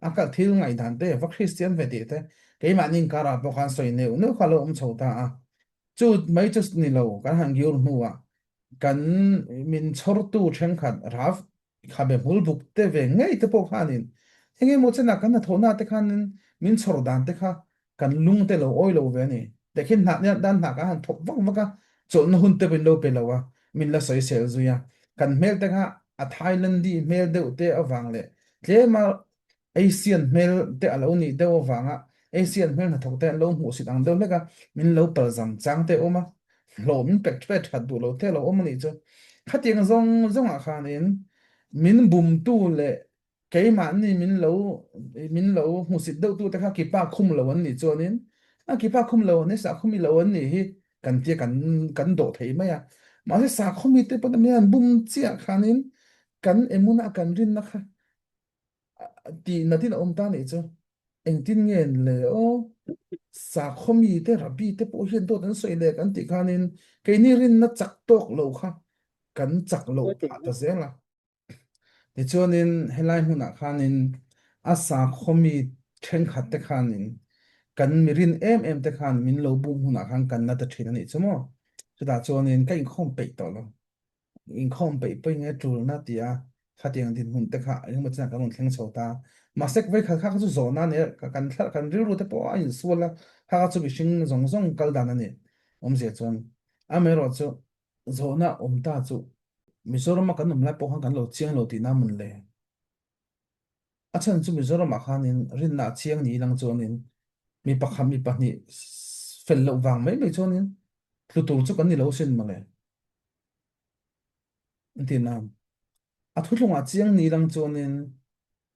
a kal thil ngaihdan te va Kristian ve tih te, keimahni inkarah pawh khan sawi neuh neuh kha a lo awm chho ta a. Chu mai chu ni lo, kan han giur hnuah kan min chhawrtu thenkhat Rav khabe hmul buk te ve ngei te pawh khanin eng emaw chenah kan hnathawhna te khanin min chhawr dan te kha kan lung te lo awi lo ve a ni. Tehkhin hnah nia dan hnah kan han thawk vak vak a, chawlhna hun te pawhin lo pe lo a, min la sawi sel zui a. Kan hmel te kha a Thailandi hmel deuh te avang leh tlema Asian hmel te a lo nih deuh avanga Asian hmel hnathawk te an lo hmuhsit ang deuh hlek a, min lo palzam chang te a awm a, hlawh min pek pek that duh lo te a lo awm a nih chu. Khatiang zawng zawngah khanin min bumtu leh keimahni min lo min lo hmuhsit deuhtu te kha kipa khum lo an nih chuanin a kipa khum lo an ni sakhawmi lo an nih hi kan tia kan kan dawh thei mai a. Mahse sakhawmi te pawh min han bum chiah khanin kan emuna kan rinna kha Tih natin a awm ta nih chu engtin nge le aw sakhaw mi te rabbi te pawh hian dawt an sawi leh kan tih khanin keini rinna chak tawk lo kha kan chak loh phah ta zel a. Tichuanin helai hmunah khanin a sakhaw mi thenkhat te khanin kan mi rin em em te khan min lo bum hunah khan kan na ta thin a nih chu maw. Chutah chuanin ka inkhawm peih tawh lo. Inkhawm peih pawh enge tulna ti a, khatiang dinhmun te kha engemaw chinah kan rawn thleng chho ta. Mahse vawikhat kha kha chu zawhna a ni a, kan thla kan rilru te pawh a insual a, kha kha chu mihring zawng zawng kal dan a ni awmzia chuan. Amaherawhchu zawhna awm ta chu Mizorama kan awm lai pawh khan kan lo chiang lo tihna mawn le? A chhan chu Mizoramah khanin rinna a chiang ni lang chuanin mi pakhat mi pahnih fel loh vang mai mai chuanin tlu tur chu kan ni lo sin mawle. An ti na. A thuthlungah chiang ni lang chuanin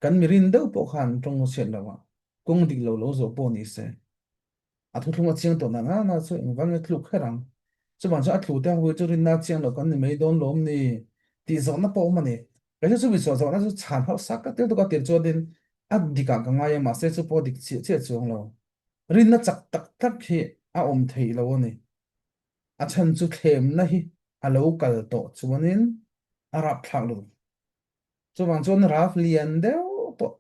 kan mirin deuh pawh khan tawng chhiat lo a, kawng dik lo lo zawh pawh ni se. A thuthlung a chiang tawh na na na chu engvang nge tluk kher ang. Chuvang chuan a tlu te ho hi chu rinna chiang lo kan ni mai dawn lawm ni tih zawhna pawh awm a ni. Kei chu chumi chhuah zawhna chu chhan hauh sak ka tir tuk a tir chuanin a dikah ka ngai a mahse chu pawh dik chiah chiah chuang lo. Rinna chak tak tak hi a awm theih lo a ni. A chhan chu thlemna hi a lo kal tawh chuanin a rapthlak lutuk. Chuvang chuan raf lian deuh pawh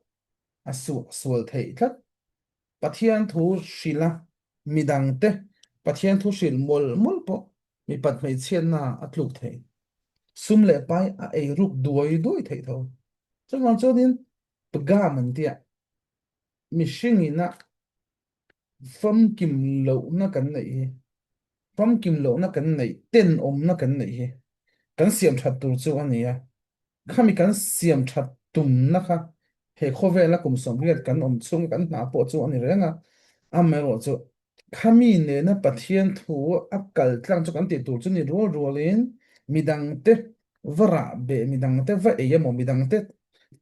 a suah sual theih tlat. Pathian thu hrilh a, midangte Pathian thu hrilh mawlh mawlh pawh mipat hmeichhiatna a tluk thei. Sum leh pai a ei ruk duai duai theih tho. Chuvang chuanin pgam an tia mihringina Famkim lohna kan neih hi, famkim lohna kan neih, tenawmna kan neih hi kan siam that tur chu a ni a. Khami kan siam that tumna kha he khawvela kum 80 kan awm chhunga kan hna pawh chu a ni reng a. Amaherawhchu khami nena Pathian thu a kal tlang chu kan tih tur chu ni rual rualin midangte va rah beh, midangte va ei emaw, midangte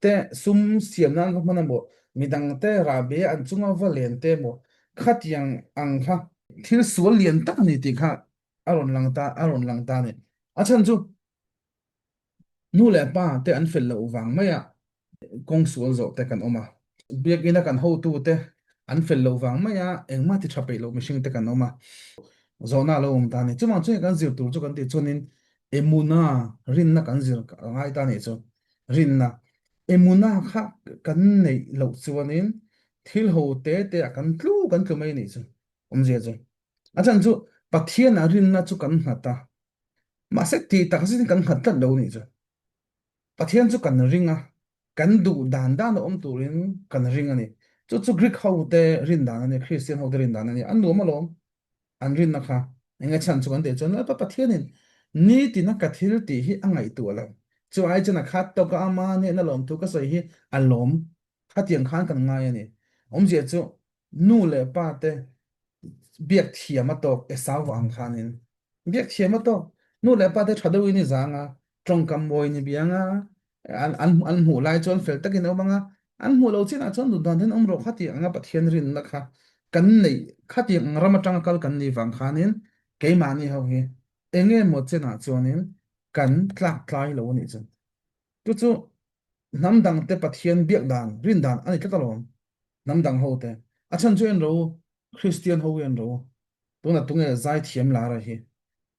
te sum siam nan va hman emaw, midangte rah beh an chunga va len te emaw, khatiang ang kha thil sual lian tak a ni tih kha a rawn lang ta, a rawn lang ta a ni. A chhan chu nu leh pa te an fel loh vang maia kawng sual zawh te kan awm a. Biakina kan hotute an fel loh vang mai a, engmah ti tha peih loh mihring te kan awm a. Zawhna a lo awm ta a ni. Chuvang chuan kan zir tur chu kan tih chuanin emuna, rinna kan zir a ngai ta a nih chu. Rinna. Emuna kha kan neih loh chuanin thil ho te te ah kan tlu kan tlu mai a nih chu. Awmzia chu. A chhan chu Pathianah rinna chu kan nghat a. Mahse tih tak zetin kan nghat tlat lo a nih chu. Pathian chu kan ring a. Kan duh dan dan a awm turin kan ring a ni. Chu chu Greek ho te rin dan a ni, Christian ho te rin dan a ni. An nuam alawm an rinna kha. Enge chhan chu kan tih chuan Lalpa Pathianin nitina ka thil tih hi a ngaihtuah lo. Chu ai chuan a khat tawka ama hnehna lawmthu ka sawi hi a lawm Khatiang khan kan ngai a ni. Awmzia chu nu leh pa te biak thiam a tawk Esau ang khanin biak thiam a tawk. Nu leh pa te tha deuhin i zang a, tawngkam mawiin i biang a, an an an hmuh lai chuan fel takin a awm ang a, an hmuh loh chinah chuan duh dan hian awm rawh khatiang anga Pathian rinna kha kan neih khatiang ang ram atanga kal kan nih vang khanin keimahni ho hi enge maw chenah chuanin kan tlak tlai lo a nih chu. Chu chu hnam dangte Pathian biak dan, rin dan a ni tlat alawm. Hnam dang ho te. A chhan chu en ro, Kristian ho hi en ro. Tunah tunge zai thiam lar a hi.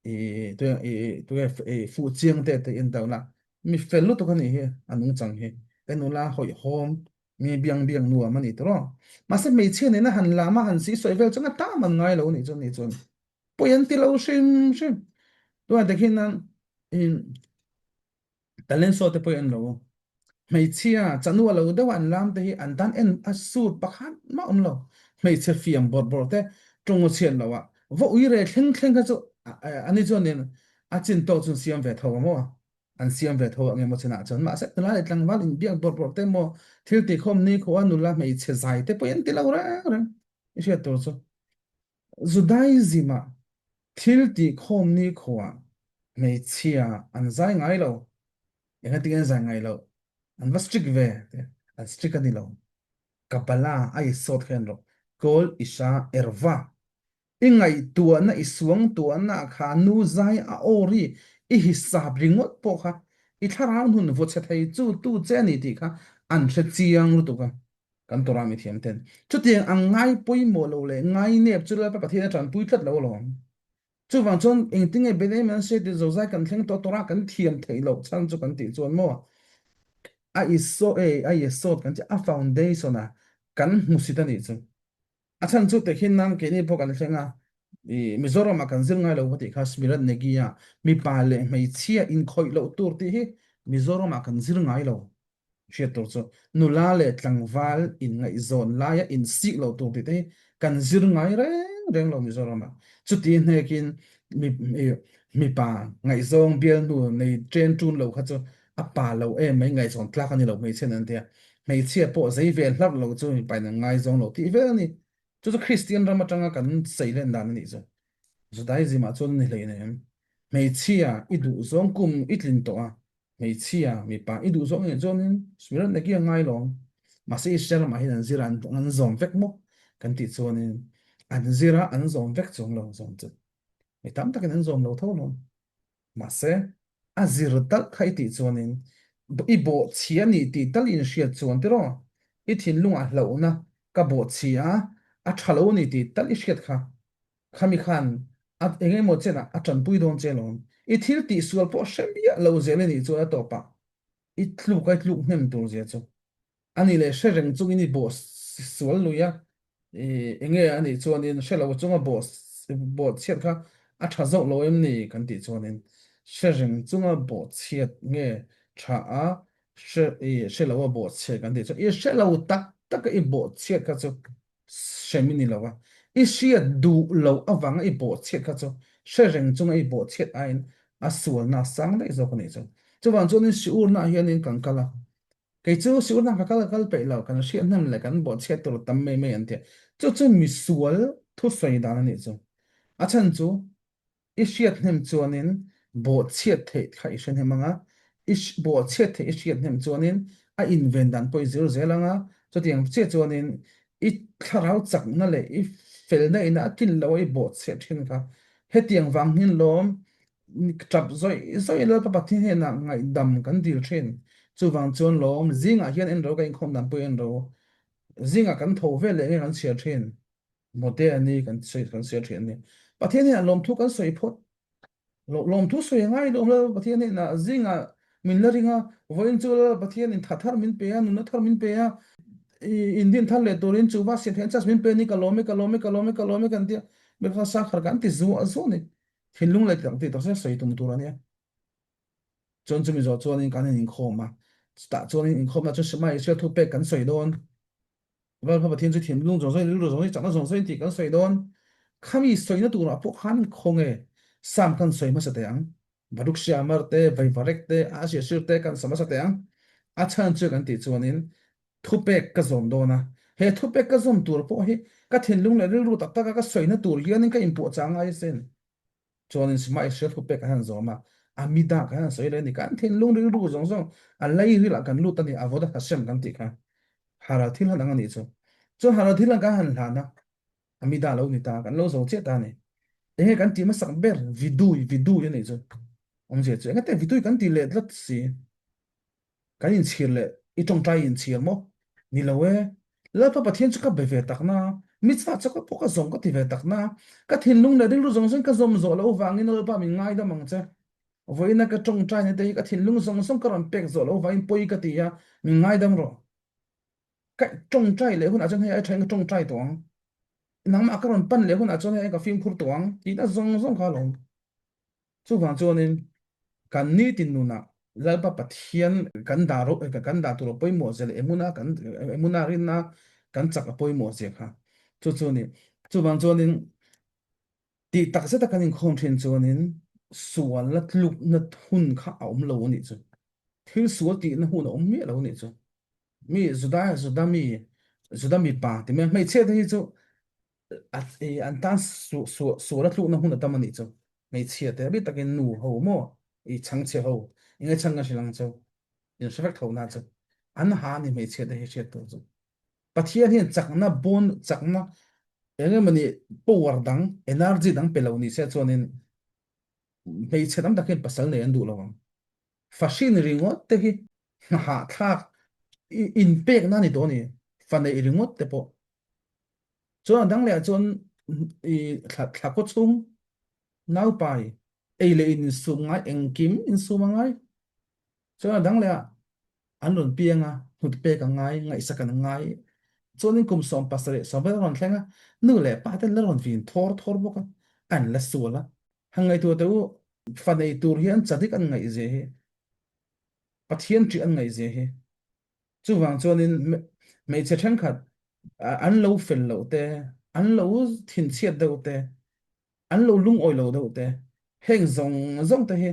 I tunge i tunge i fuh chiang te te in deuh la. Mi fel lutuk a nih hi, a nungchang hi. En ula hawihhawm, mi biang biang nuam a ni tawh. Mahse hmeichhia nena han lam a han si sawi vel chuan a tam an ngai lo a nih chuan ni chuan. Pawi an ti lo hrim hrim. Tunah te khian in Talent saw te pawh hi an lo. Hmeichhia chanua lo deuh a an lam te hi an tan en a sur pakhat mah awm lo. Hmeichhe fiam bawrh bawrh te tawng a chhiat loh a va ui re thleng thleng kha chu ani chuanin a chin tawk chu an siam ve tho ang maw? An siam ve tho ang emaw chinah chuan mahse nula leh tlangval inbiak bawrh bawrh te maw thil tikhawm ni khawh a nula hmeichhe zai te pawh hi an ti lo reng reng i hriat tur chu. Judaism-ah thil tihkhawm nikhua hmeichhia an zai ngai lo. Engati an zai ngai loh? An va strict ve te. An strict a ni lo. Kabbalah a i sawt hian rawh. Kol Isha Erva. I ngaihtuahna, i suangtuahna kha nu zai a aw ri, i hisap ringawt pawh kha i thlarau hnun vaw chhe thei chu tu che a ni tih kha an hre chiang lutuk a. Kan Torah mithiam ten chutiang ang ngai pawimawh lo leh ngai nep chu Lalpa Pathian a tanpui tlat lo alawm. Chuvang chuan engtinge Bnei Menashe tih zozai kan thleng tawh Torah kan thiam theih loh chhan chu kan tih chuan maw a iso e a yesod kan tih a foundation a kan hmusit a nih chu. A chhan chu tehkhin nan keini pawh kan thleng a i Mizoram ah kan zir ngai lo ka tih kha Smirat Negi a mipa leh hmeichhia inkhawih loh tur tih hi Mizoram ah kan zir ngai lo. Hriat tur chu nula leh tlangval inngaihzawn laia insik lo tur tih te hi kan zir ngai reng reng lo Mizoramah. Chuti hnekin mipa ngaihzawng bialnu nei ṭen ṭun lo kha chu a pa lo em mai ngaihzawn tlak a ni lo hmeichhia nen an ti a. Hmeichhia pawh zei ve hlarh lo chu mipa in an ngaizawng lo tih vel a ni. Chu chu Kristian ram aṭanga kan seilen dan a nih chu. Judaism ah chuan a ni hleinem. Hmeichhia i duhzawng kum i tlin tawh a, Hmeichhia, mipa i duh zawk ngei chuanin Smirat Negi a ngai lo. Mahse Israel ramah hian an zir a, an zawm vek maw kan tih chuanin an zir a, an zawm vek chuang lo zawm chu. Mi tam takin an zawm lo tho lo. Mahse a zir talh kha i tih chuanin i bawhchhia nih tih tal i inhriat chuan tiraw i thinlungah hlauhna ka bawhchhia a, a tha lo a ni tih tal i hriat kha Khami khan a eng emaw chenah a tanpui dawn che alawm. I thil tihsual pawh hre miah lo zel a nih chuan a tawpah i tluk a i tluk hnem tur zia chu. A nih leh hre reng chungin i bawh sual lui a, i eng nge a nih chuanin hre lo chunga bawh bawh chhiat kha a tha zawk lo em ni kan tih chuanin hre reng chunga bawh chhiat nge tha a hre i hre lo a bawh chhiat kan tih chuan i hre lo tak taka i bawh chhiat kha chu hrem i ni lo a, i hriat duh loh avanga i bawhchhiat kha chu hre reng chunga i bawhchhiat aiin a sualna a sang daih zawk a nih chu. Chuvang chuanin siurnaah hianin kan kal a, kei chu siurnaah ka kal ka kal peih lo, kan hriat hnem leh kan bawhchhiat tur tam mai mai an ti a, chu chu misual thusawi dan a nih chu. A chhan chu I hriat hnem chuanin bawhchhiat theih kha i hre hnem ang a, i bawhchhiat theih i hriat hnem chuanin a inven dan pawh i zir zel ang a, chutiang chiah chuanin i thlarau chakna leh i felna ina a tlin loh a i bawhchhiat thin kha hetiang vang hian lawm tap zawih zawih Lalpa Pathian hnenah ngaihdam kan dil thin. Chuvang chuan lawm zingah hian en ro ka inkhawm dan pawh i en ro zingah kan tho vel leh nge kan chhiar thin. Mote a ni kan sawi kan sawi thin a ni. Pathian hian lawmthu kan sawi phawt. Lawmthu sawi a ngai lo lo Pathian hian a zingah min la ring a, vawiin chu Lal Pathian in tha thar min pe a, nunna thar min pe a, indin thar leh turin chu va siam theih chance min pe ni ka lawm e, ka lawm e, ka lawm e, ka lawm e kan tia. Mi kha sakhar kan ti zuah zuah ni. Thinlung leh tih tak tak sawi tum tur a nia. Chuan chumi zawh chuanin kan in inkhawm a. Chutah chuanin inkhawmna chu Shema Israel thupek kan sawi dawn. Lalpa Pathian chu thinlung zawng zawngin, rilru zawng zawngin, chakna zawng zawngin tih kan sawi dawn. Khami sawina turah pawh khan khawnge Sam kan sawi hmasa teh ang. Baruch She'amar te, Vaivarek te, Asher Shir te kan sa hmasa teh ang. A chhan chu kan tih chuanin thupek ka zawm dawn a. He thupek ka zawm tur pawh hi ka thinlung leh rilru tak taka ka sawina tur hianin ka inpuahchah ngai asin. Chuanin Shema Israel thupek kan han zawm a, Amida kan han sawi leh a ni. Kan thinlung rilru zawng zawng a leirilah kan lut a ni, Avodat Hashem kan tih kha Haral thil han ang a nih chu. Chuan Haral thil ang kan han hlan a, Amida lo ni ta, kan lo zo chiah ta a ni. Enge kan tih hmasak ber Vidui, Vidui a nih chu. Awmzia chu engate Vidui kan tih leh tlat si. Kan inchhir leh i tawngtai inchhir maw? Ni lo e. Lalpa Pathian chu ka be ve tak na, mitzvah chu ka pawh ka zawm ka ti ve tak na, ka thinlung leh rilru zawng zawng ka zawm zawh loh vangin Lalpa min ngaidam ang che. Vawiina ka tawngtaina te hi ka thinlung zawng zawng ka rawn pek zawh loh vangin pawi ka ti a, min ngaidam rawh. Ka tawngtai leh hunah chuan hei ai thain ka tawngtai tawh ang. Nangmah ka rawn pan leh hunah chuan hei ai ka fimkhur tawh ang tihna zawng zawng kha a lawm. Chuvang chuanin kan nitin nunah Lalpa Pathian kan dah ro kan dah tur a pawimawh zia leh emuna kan emuna rinna kan chak a pawimawh zia kha chu chu ni. Chuvang chuanin tih tak zeta kan inkhawm thin chuanin sual la tlukna hun kha a awm lo a nih chu. Thil sual tihna hun a awm miah lo a nih chu. Mi Juda Juda mi Juda mipa ti mai hmeichhia te hi chu an tan sual a tlukna hun a tam a nih chu. Hmeichhia te bik takin nu ho maw i chhangchhe ho enge chhang ka hrilh ang chu in hre vek tho na chu an ha ni hmeichhia te hi hriat tur chu. Pathian hian chakna bon chakna enge mawni power dang energy dang pe lo ni se chuanin hmeichhe tam tak hian pasal nei an duh lo ang. Fahrin ringawt te hi hnahahthlak inpekna a ni tawh a ni fa neih ringawt te pawh. Chuan a dang leh ah chuan i thla thla khaw chhung naupai ei leh in insum ngai engkim insum a ngai. Chuan a dang leh ah an rawn piang a, hnut pek a ngai, ngaihsak an ngai. Chuanin kum 70 sawmvel a rawn thleng a, nu leh pa ten la rawn vin thawr thawr bawk a, an la sual a. Han ngaihtuah teh u, fa nei tur hian chadik an ngaihzia hi, Pathian ṭih an ngaihzia hi. Chuvang chuanin hmeichhe thenkhat an lo fel loh te, an lo thinchhiat deuh te, an lo lungawi lo deuh te, heng zawng zawng te hi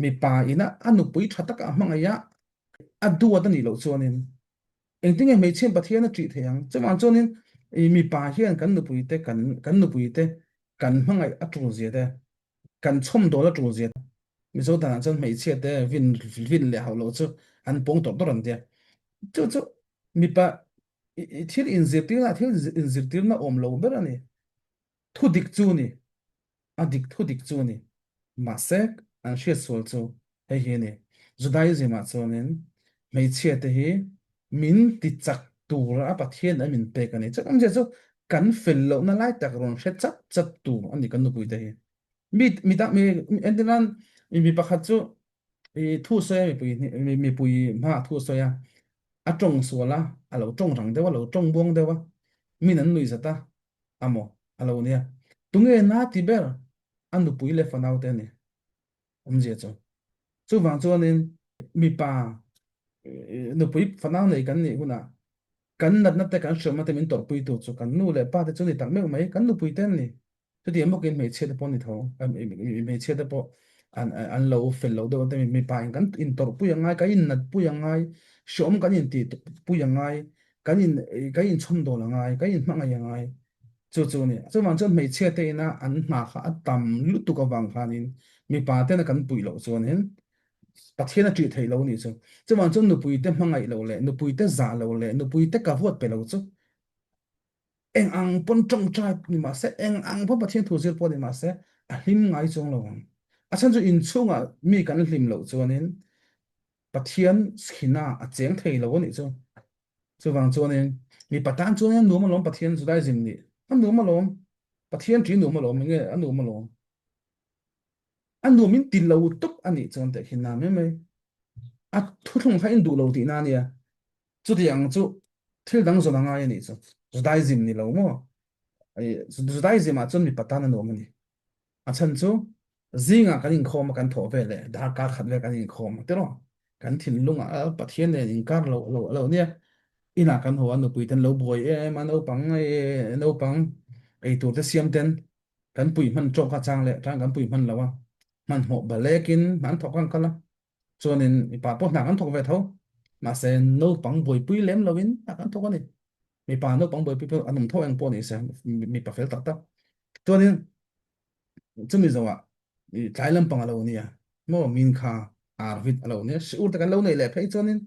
mipa ina a nupui tha taka a hmangaih a, a duat a nih loh chuanin engtinge hmeichhian Pathian a ṭih thei ang? Chuvang chuanin mipa hian kan nupui te kan kan nupui te kan hmangaih a ṭul zia te, kan chhawmdawl a ṭul zia te, Mizo danah chuan hmeichhia te vin vin leh hauh loh chu an pawng tawrh tawrh an tia. Chu chu mipa thil inzirtirna thil inzirtirna awm lo ber a ni. Thu dik chu ni, a dik thu dik chu ni. Mahse an hriat sual chu hei hi a ni. Judaism ah chuanin hmeichhia te hi min ti chak tura Pathian an min pek a ni. Chuan awmzia chu kan fel lohna lai tak rawn hre chat chat tur a ni kan nupui te hi. Mi mi dang mi entirnan mi pakhat chu i thu sawi a mipui mipui hmaah thu sawi a, a tawng sual a, a lo tawng rang deuh a, a lo tawng buang deuh a, min an nuih zat a, a maw a lo nia. Tunge na ti ber a nupui leh fanau te a ni awmzia chu. Chuvang chuanin mipa nupui fanau nei kan nih hunah kan natna te kan hriamna te min tawrhpuitu chu kan nu leh pa te chu ni tak meuh mai, kan nupui te an ni. Chutiang bawkin hmeichhia te pawh ni tho, hmeichhia te pawh an an lo fel lo deuh te mipa in kan intawrhpui a ngai, kan innatpui a ngai, hreawm kan intihpui a ngai, kan in kan inchhawmdawl a ngai, kan inhmangaih a ngai. Chu chu a ni. Chuvang chuan hmeichhia te ina an hna kha a tam lutuk avang khanin mipa tena kan puih loh chuanin Pathian a ṭih theih lo a nih chu. Chuvang chuan nupui te hmangaih loh leh nupui te zah loh leh nupui te ka huat pe lo chu Eng ang pawn tawngtai ni mah se, eng ang pawn Pathian thu zir pawh ni mah se, a hlim ngai chuang lo ang. A chhan chu inchhungah mi kan hlim loh chuanin Pathian chhina a cheng thei lo a nih chu. Chuvang chuanin mipa tan chuanin a nuam alawm Pathian Judaism nih. A nuam alawm. Pathian ṭi nuam alawm, enge a nuam alawm. A nuam in ti lo tawp a nih chuan teh khin na mai mai. A thuthlung kha in duh lo tihna a nia. Chutiang chu thil dang zawn a ngai a nih chu. Judaism ni lo maw? Judaism ah chuan mipa tan a nuam a ni. A chhan chu zingah kan inkhawm a kan thawh vel leh darkar khat vel kan inkhawm a tiraw? Kan thinlungah Pathian nen inkar lo lo lo nia. Inah kan haw a nupui ten lo buai em a naupang naupang eitur te siam ten kan pui hman tawk a chang leh tang kan pui hman lo a. Hmanhmawh balekin an thawk ang kal a. Chuanin mipa pawh hna kan thawk ve tho. Mahse naupang buaipui lem loin hna kan thawk a ni. Mipa naupang buaipui pawh an awm tho eng pawh ni se mipa fel tak tak. Chuanin chumi zawhah tlai lampang a lo nia maw min kha arvit a lo nia siur te kan lo nei leh phei chuanin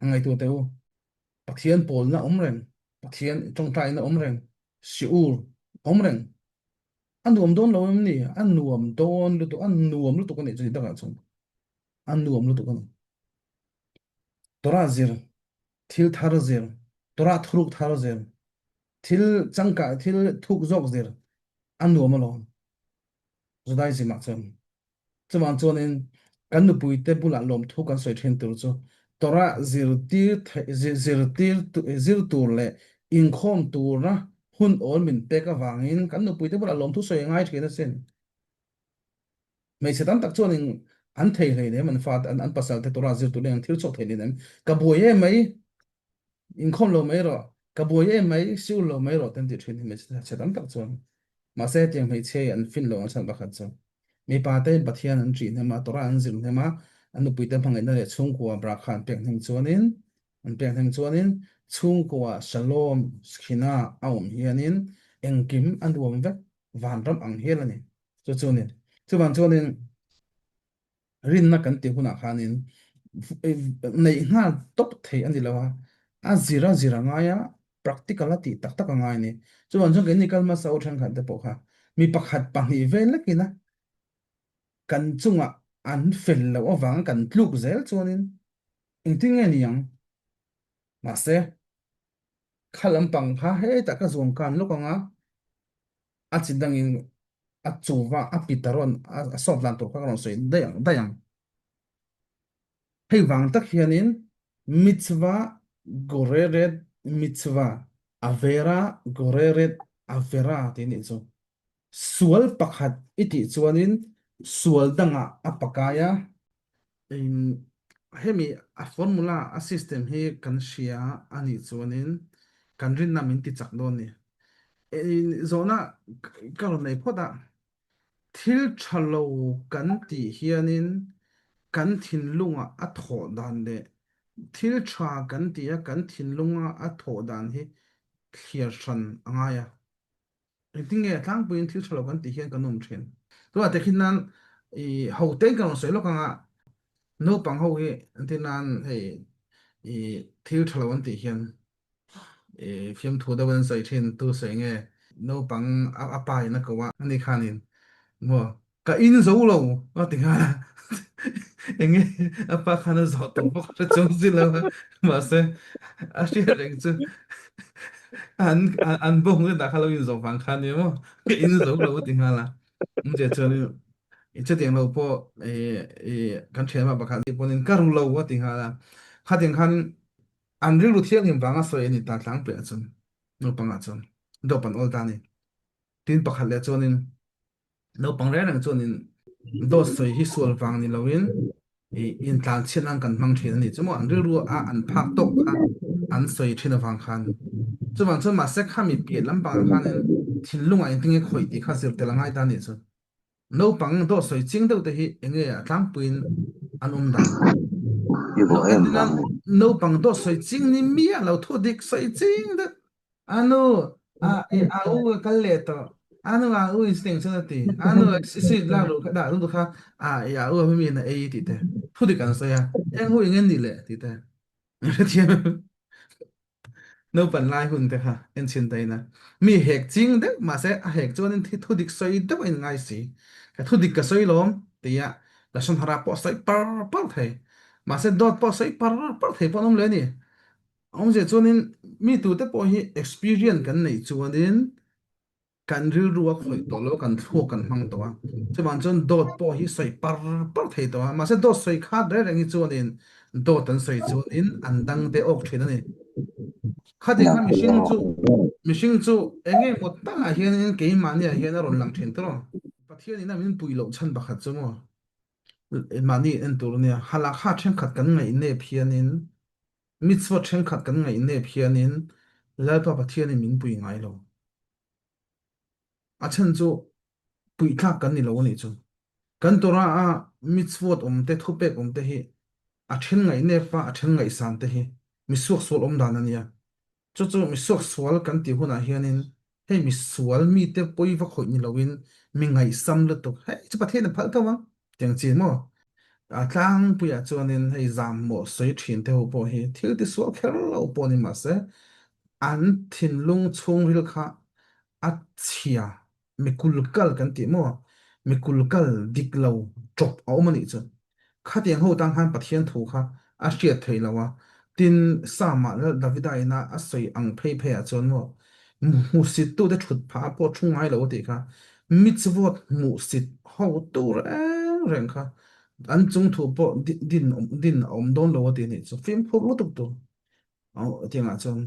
a ngaihtuah teh u. Pathian pawlna awm reng, Pathian tawngtaina awm reng, siur awm reng. A nuam dawn lo em ni? A nuam dawn lutuk, a nuam lutuk a nih chu ni takah chuan. A nuam lutuk a ni. Torah zir, thil thar zir, Torah thuruk thar zir, thil changkah, thil thuk zawk zir, a nuam alawm. Judaism ah chuan. Chuvang chuanin kan nupuite bulah lawmthu kan sawi thin tur chu Torah zirtir zirtir zir tur leh inkhawm tura hun awl min pek avangin kan nupuite bulah lawmthu sawi a ngai thin asin. Hmeichhe tam tak chuanin an thei hleinem an fate an pasalte Torah zir turin an thil chhuak thei hleinem. Ka buai em mai, inkhawm lo mai rawh, ka buai em mai, siul lo mai rawh te an ti thin hi hmeichhe tam tak chuan. Mahse hetiang hmeichhia hi an fin lo ang chhan pakhat chu mipa te Pathian an ṭih hnem a, Torah an zir hnem a, an nupuite hmangaihna leh chhungkua brakha an pek hnem chuanin an pek hnem chuanin chhungkua Shalom, Shekhinah a awm hianin engkim a nuam vek vanram ang hial a ni. Chu chu a ni. Chuvang chuanin rinna kan tih hunah khanin neih nghal tawp thei a ni lo a, a zir a zir a ngai a, practical a tih tak tak a ngai a ni. Chuvang chuan keini kal hmasa u thenkhat te pawh kha mi pakhat pahnih vel lekin a kan chungah an fel loh avanga kan tluk zel chuanin engtin nge ni ang? Mahse, kha lampang kha hetah ka zuam kan lawk ang a, a chi dangin a chuva a pit a rawn a sawt dan tur kha ka rawn sawi daih ang daih ang. Hei vang tak hianin mitzvah goreret mitzvah avera goreret avera tih nih chu. Sual pakhat i tih chuanin sual dangah a pakai a, hemi a formula a system hi kan hria a nih chuanin kan rinna min ti chak dawn ni. Zawhna ka rawn nei phawt a, thil tha lo kan tih hianin kan thinlungah a thawh dan leh thil tha kan tih a kan thinlunga a thawh dan hi thliar hran a ngai a. Engtin nge tlangpuiin thil tha lo kan tih hian kan awm thin. Tunah te khi nan i ho te kan rawn sawi lawk anga naupang ho hi entir nan hei i thil tha lo an tih hian i fiamthu deuh an sawi thin tu sawi nge naupang a pa in a ko a ani khanin maw Ka in zo lo a ti nghal a, enge a pa khan a zawh tawh bawk hre chung si lo a, mahse a hriat reng chu an an bawng te dah kha lo in zawh vang kha nia maw, ka in zo lo a ti nghal a, engche chuan i chutiang lo pawh i i kan thianpa pakhat nih pawhin ka ru lo a ti nghal a, khatiang khan an rilru thianghlim vanga sawi a ni ta tlangpiah chuan naupangah chuan dawp an awl ta a ni. Tin pakhat leh chuanin Naupang reng reng chuanin dawt sawi hi sual vang ni loin i intlan chhiat nan kan hmang thin a ni chu maw an rilru a an phak tawk kha an sawi thin avang khan chuvang chuan mahse khami piah lampangah khanin thinlungah engtinge khawih tih kha zir tel a ngai ta a nih chu naupang dawt sawi ching deuh te hi enge a tlangpuiin an awm dan I vawh em entirnan vang ni. naupang dawt sawi ching ni miah lo thu dik sawi ching deuh Anu, a e a u a kal leh tawh. Anu a u in siteng chuan a ti. Anu a si si lak ru kha dah ru kha a e a u a mi in a ei tih te. Thu dik an sawi a. Eng hu eng ni le tih te. Hrethiam naupan lai hun te kha en chhin ta ina. Mi hek ching deuh mahse a hek chuan in thu dik sawi deuh a in ngai si. Ka thu dik ka sawi lawm tia lashon hara pawh sawi par par thei. Mahse dawt pawh sawi par par thei pawh an awm le ni. Awmzia chuanin mi tute pawh hi experience kan neih chuanin kan rilru a khawih tawh lo, kan thluak kan hmang tawh a. Chuvang chuan dawt pawh hi sawi par par thei tawh a. Mahse dawt sawi khat reng reng hi chuanin dawt an sawi chuanin an dang te awk thin a ni. Khatin kha mihring chu mihring chu eng nge maw takah hianin keimahniah hian a rawn lang thin tawh. Pathianin a min puih loh chhan pakhat chu maw? Mahni en tur a nia. Halakha thenkhat kan ngaih nep hianin, mitzvot thenkhat kan ngaih nep hianin Lalpa Pathianin min pui ngai lo. A chhan chu puitlak kan ni lo a nih chu. Kan Torah a mitzvot awm te, thupek awm te hi a then ngaih nep a, a then ngaihsan te hi misuaksual awm dan a nia. Chu chu misuaksual kan tih hunah hianin hei misual mite pawi va khawih ni loin mi ngaihsam lutuk, hei chu Pathian a phal tho ang tiang chi maw? A tlangpuiah chuanin hei zam mawh sawi thin te ho pawh hi thil tisual kher lo pawh ni mahse an thinlung chhungril kha a chhia mikul kal kan tih maw? Mikul kal dik lo ṭawp a awm a nih chu. Khatiang ho tang khan Pathian thu kha a hriat theih lo a, tin Psalm-ah Lal Davida ina a sawi ang phei pheiah chuan maw hmuhsittute ṭhut phah a pawh ṭhu ngai lo a tih kha mitzvot hmuhsit ho tu reng reng kha an chung thu pawh din din a awm dawn lo a tih nih chu fimkhur lutuk tur tiangah chuan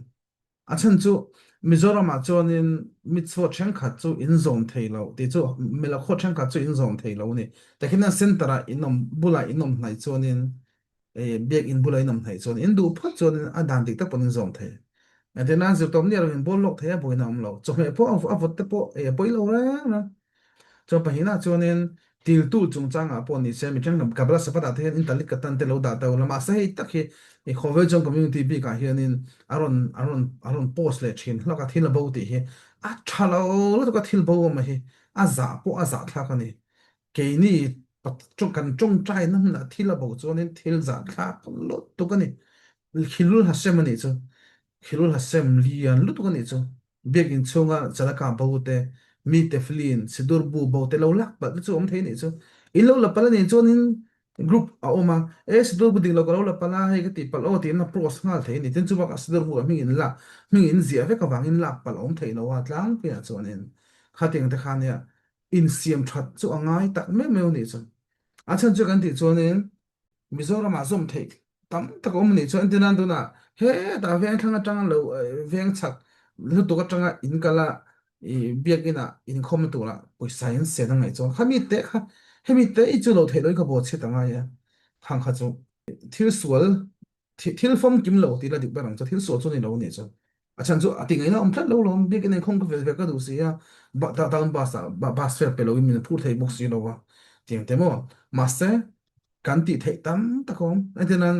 A chhan chu Mizoramah chuanin mitzvot thenkhat chu in zawm thei lo tih chu Melakhaw thenkhat chu in zawm thei lo a ni. Takhin a center-ah in awm bulah in awm hnaih chuanin eh biakinn bulah in awm hnaih chuan in duh phawt chuanin a dan dik tak pawhin in zawm thei. Engtin a zirtawp ni erawh in bawl lawk thei a buaina a awm lo. Chawhmeh pawh a vawt te pawh eh a pawi lo reng reng. Chuan pahnihna chuanin tiltu chungchangah pawh ni se mi thenkhat Kabbalah Shabbat ah te hian in talit katan te lo dah ta ula mahse hei tak hi i khawvel chuan community bikah hianin a rawn a rawn a rawn post leh thin hlawk a thil a bo tih hi a tha lo lutuk a thil bo awm a hi a zah pawh a zah thlak a ni. Keini kan tawngtaina hmunah thil a bo chuanin thil zah thlak lutuk a ni. Khilul Hashem a nih chu. Khilul Hashem lian lutuk a nih chu. Biakinn chhunga Chalaka bo te, mi teflin, sidur bu bo te lo lak palh te chu awm thei nih chu. In lo la palh a nih chuanin group a awm a, e sidur bu dik lo ka lo la palh a, hei ka tih palh aw tiin a post nghal thei a ni. Tin chu bakah sidur bu ah hming in lak, hming in ziah vek avangin lak palh a awm thei lo a tlangpuiah chuanin khatiang te kha nia insiam that chu a ngai tak meuh meuh a nih chu. A chhan chu kan tih chuanin Mizoramah zawm theih tam tak a awm a nih chuan entirnan tunah hetah veng thlang atanga lo veng chak lutuk atanga in kal a ih biakinah inkhawmna turah pawisa in sen a ngaih chuan khami te kha hemi te hi chu lo theih loin ka bawh chhiat a ngai a khang kha chu thil sual Thil famkim lo tih la dik ber ang chu, thil sual chu ni lo nih chu. A chhan chu a ti ngaihna awm tlat lo lawm, biakinn inkhawm ka vel ve ka duh si a, town bus ah bus fare pe loin min phur thei bawk si lo a, tiang te maw. Mahse, kan tih theih tam tak a awm. Engtin nan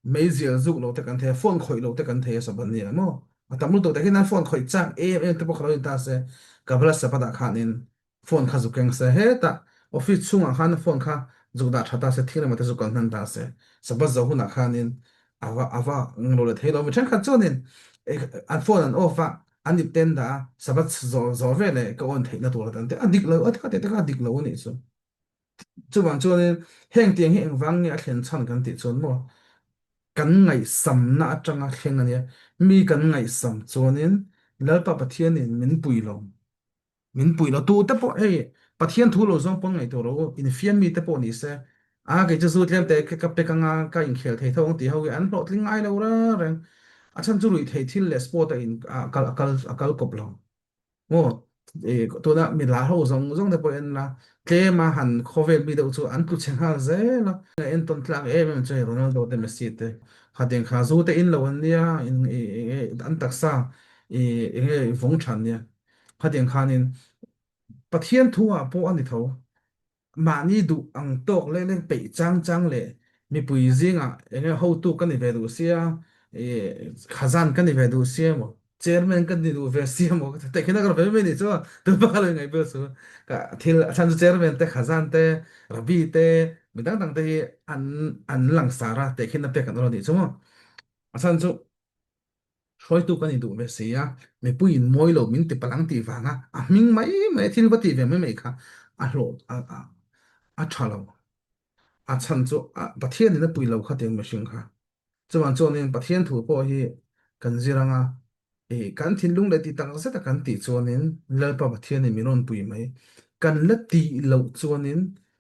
meizial zuk lo te kan thei a, phone khawih lo te kan thei a sabbath ni ah maw. A tam lutuk tak hian an phone khawih chak em em te pawh kha lo in ta se, Kabbalah Sabbath ah khanin phone kha zuk keng se hetah office chhungah khan phone kha zuk dah tha ta se thil emaw te zuk kal hnan ta se sabbath zo hunah khanin ava ava nglo le thei lo mi thenkhat chuanin an phone an off a an ip ten dah a sabbath zo zo ve leh ka on theihna tur atan te a dik lo a te te kha a dik lo anih chu chuvang chuanin heng tiang hi engvang nge a thlen chhan kan tih chuan maw kan ngaihsamna atanga thleng ania mi kan ngaihsam chuanin Lalpa Pathianin min pui lo Min pui lo tu te pawh hei Pathian thu lo zawng pawn ngaihtuah rawh u, infiam mi te pawh ni se, a kei chu zu tlem te ka pek anga ka inkhel thei tho ang tih ho hi an hlawhtling ngai lo reng reng. A chhan chu ruih theih thil leh sport a in a kal a kal a kal kawp lo. Maw i tuna mi lar ho zawng zawng te pawh en la tlem a han khawvel mi deuh chu an tlu chhe nghal zel a. Entawn tlak em em chu hei Ronaldo te Messi te khatiang kha zu te in lo an nia in i an taksa i enge vawng than nia. Khatiang khanin Pathian thu ah pawh a ni tho. Mahni duh ang tawk leh leh peih chang chang leh mipui zingah enge hotu ka ni ve duh sia, khazan ka ni ve duh sia emaw, chairman ka ni duh ve sia emaw teh khin a ka ve mai ni chu tun pakhat lo ngaih bel chu ka thil a chhan chu chairman te khazan te rabbi te mi dang dang te hi an an langsar a teh khin a pek an awm a nih chu maw. A chhan chu Hruaitu kan induh ve si a, mipuiin mawi lo min ti palh ang tih vanga a hming mai mai a thil va tih ve mai mai kha a hlawh a a tha lo. A chhan chu a Pathianin a pui lo kha tiang mihring kha. Chuvang chuanin Pathian thu pawh hi kan zir anga ih kan thinlung leh tih tak zeta kan tih chuanin Lalpa Pathianin min rawn pui mai. Kan la tih loh chuanin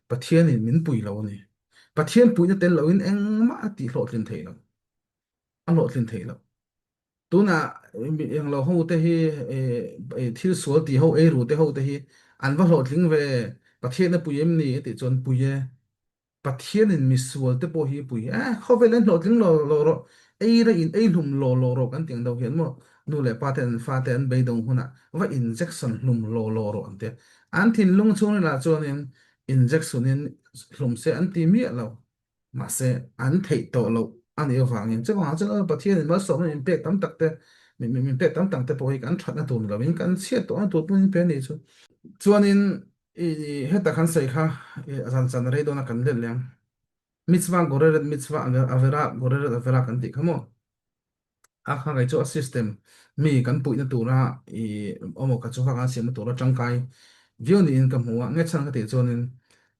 Pathianin min pui lo a ni. Pathian puihna tel loin engmah a tih hlawhtlin theih lo. a hlawhtlin theih loh. Tunah englo ho te hi thil sual ti ho ei ru te ho te hi an va hlawhtling ve Pathian a pui em ni a tih chuan pui e. Pathianin misual te pawh hi pui eh khawvel an hlawhtling lo lo rawh, ei ra in ei hlum lo lo rawh kan tih ang deuh hian maw nu leh pa ten an fate an beidawng hunah va injection hlum lo lo rawh an ti a. An thinlung chhungrilah chuanin injection in hlum se an ti miah lo. Mahse an theih tawh loh a nih avangin chuvangah chuan Pathianin malsawmna min pek tam tak te, min pek tam tak te pawh hi kan thatna tur ni lovin kan chhiat tawhna tur pawhin min pe a nih chu. Chuanin I heta kan sawi kha i zan chan rei dawna kan let leh ang. Mitzvah goreret mitzvah avera goreret avera kan tih kha maw? A kha kei chu a system mi kan puihna tura i awmaw ka chu kha kan siamna tura tangkai viau niin ka hmu a. Nge chhan ka tih chuanin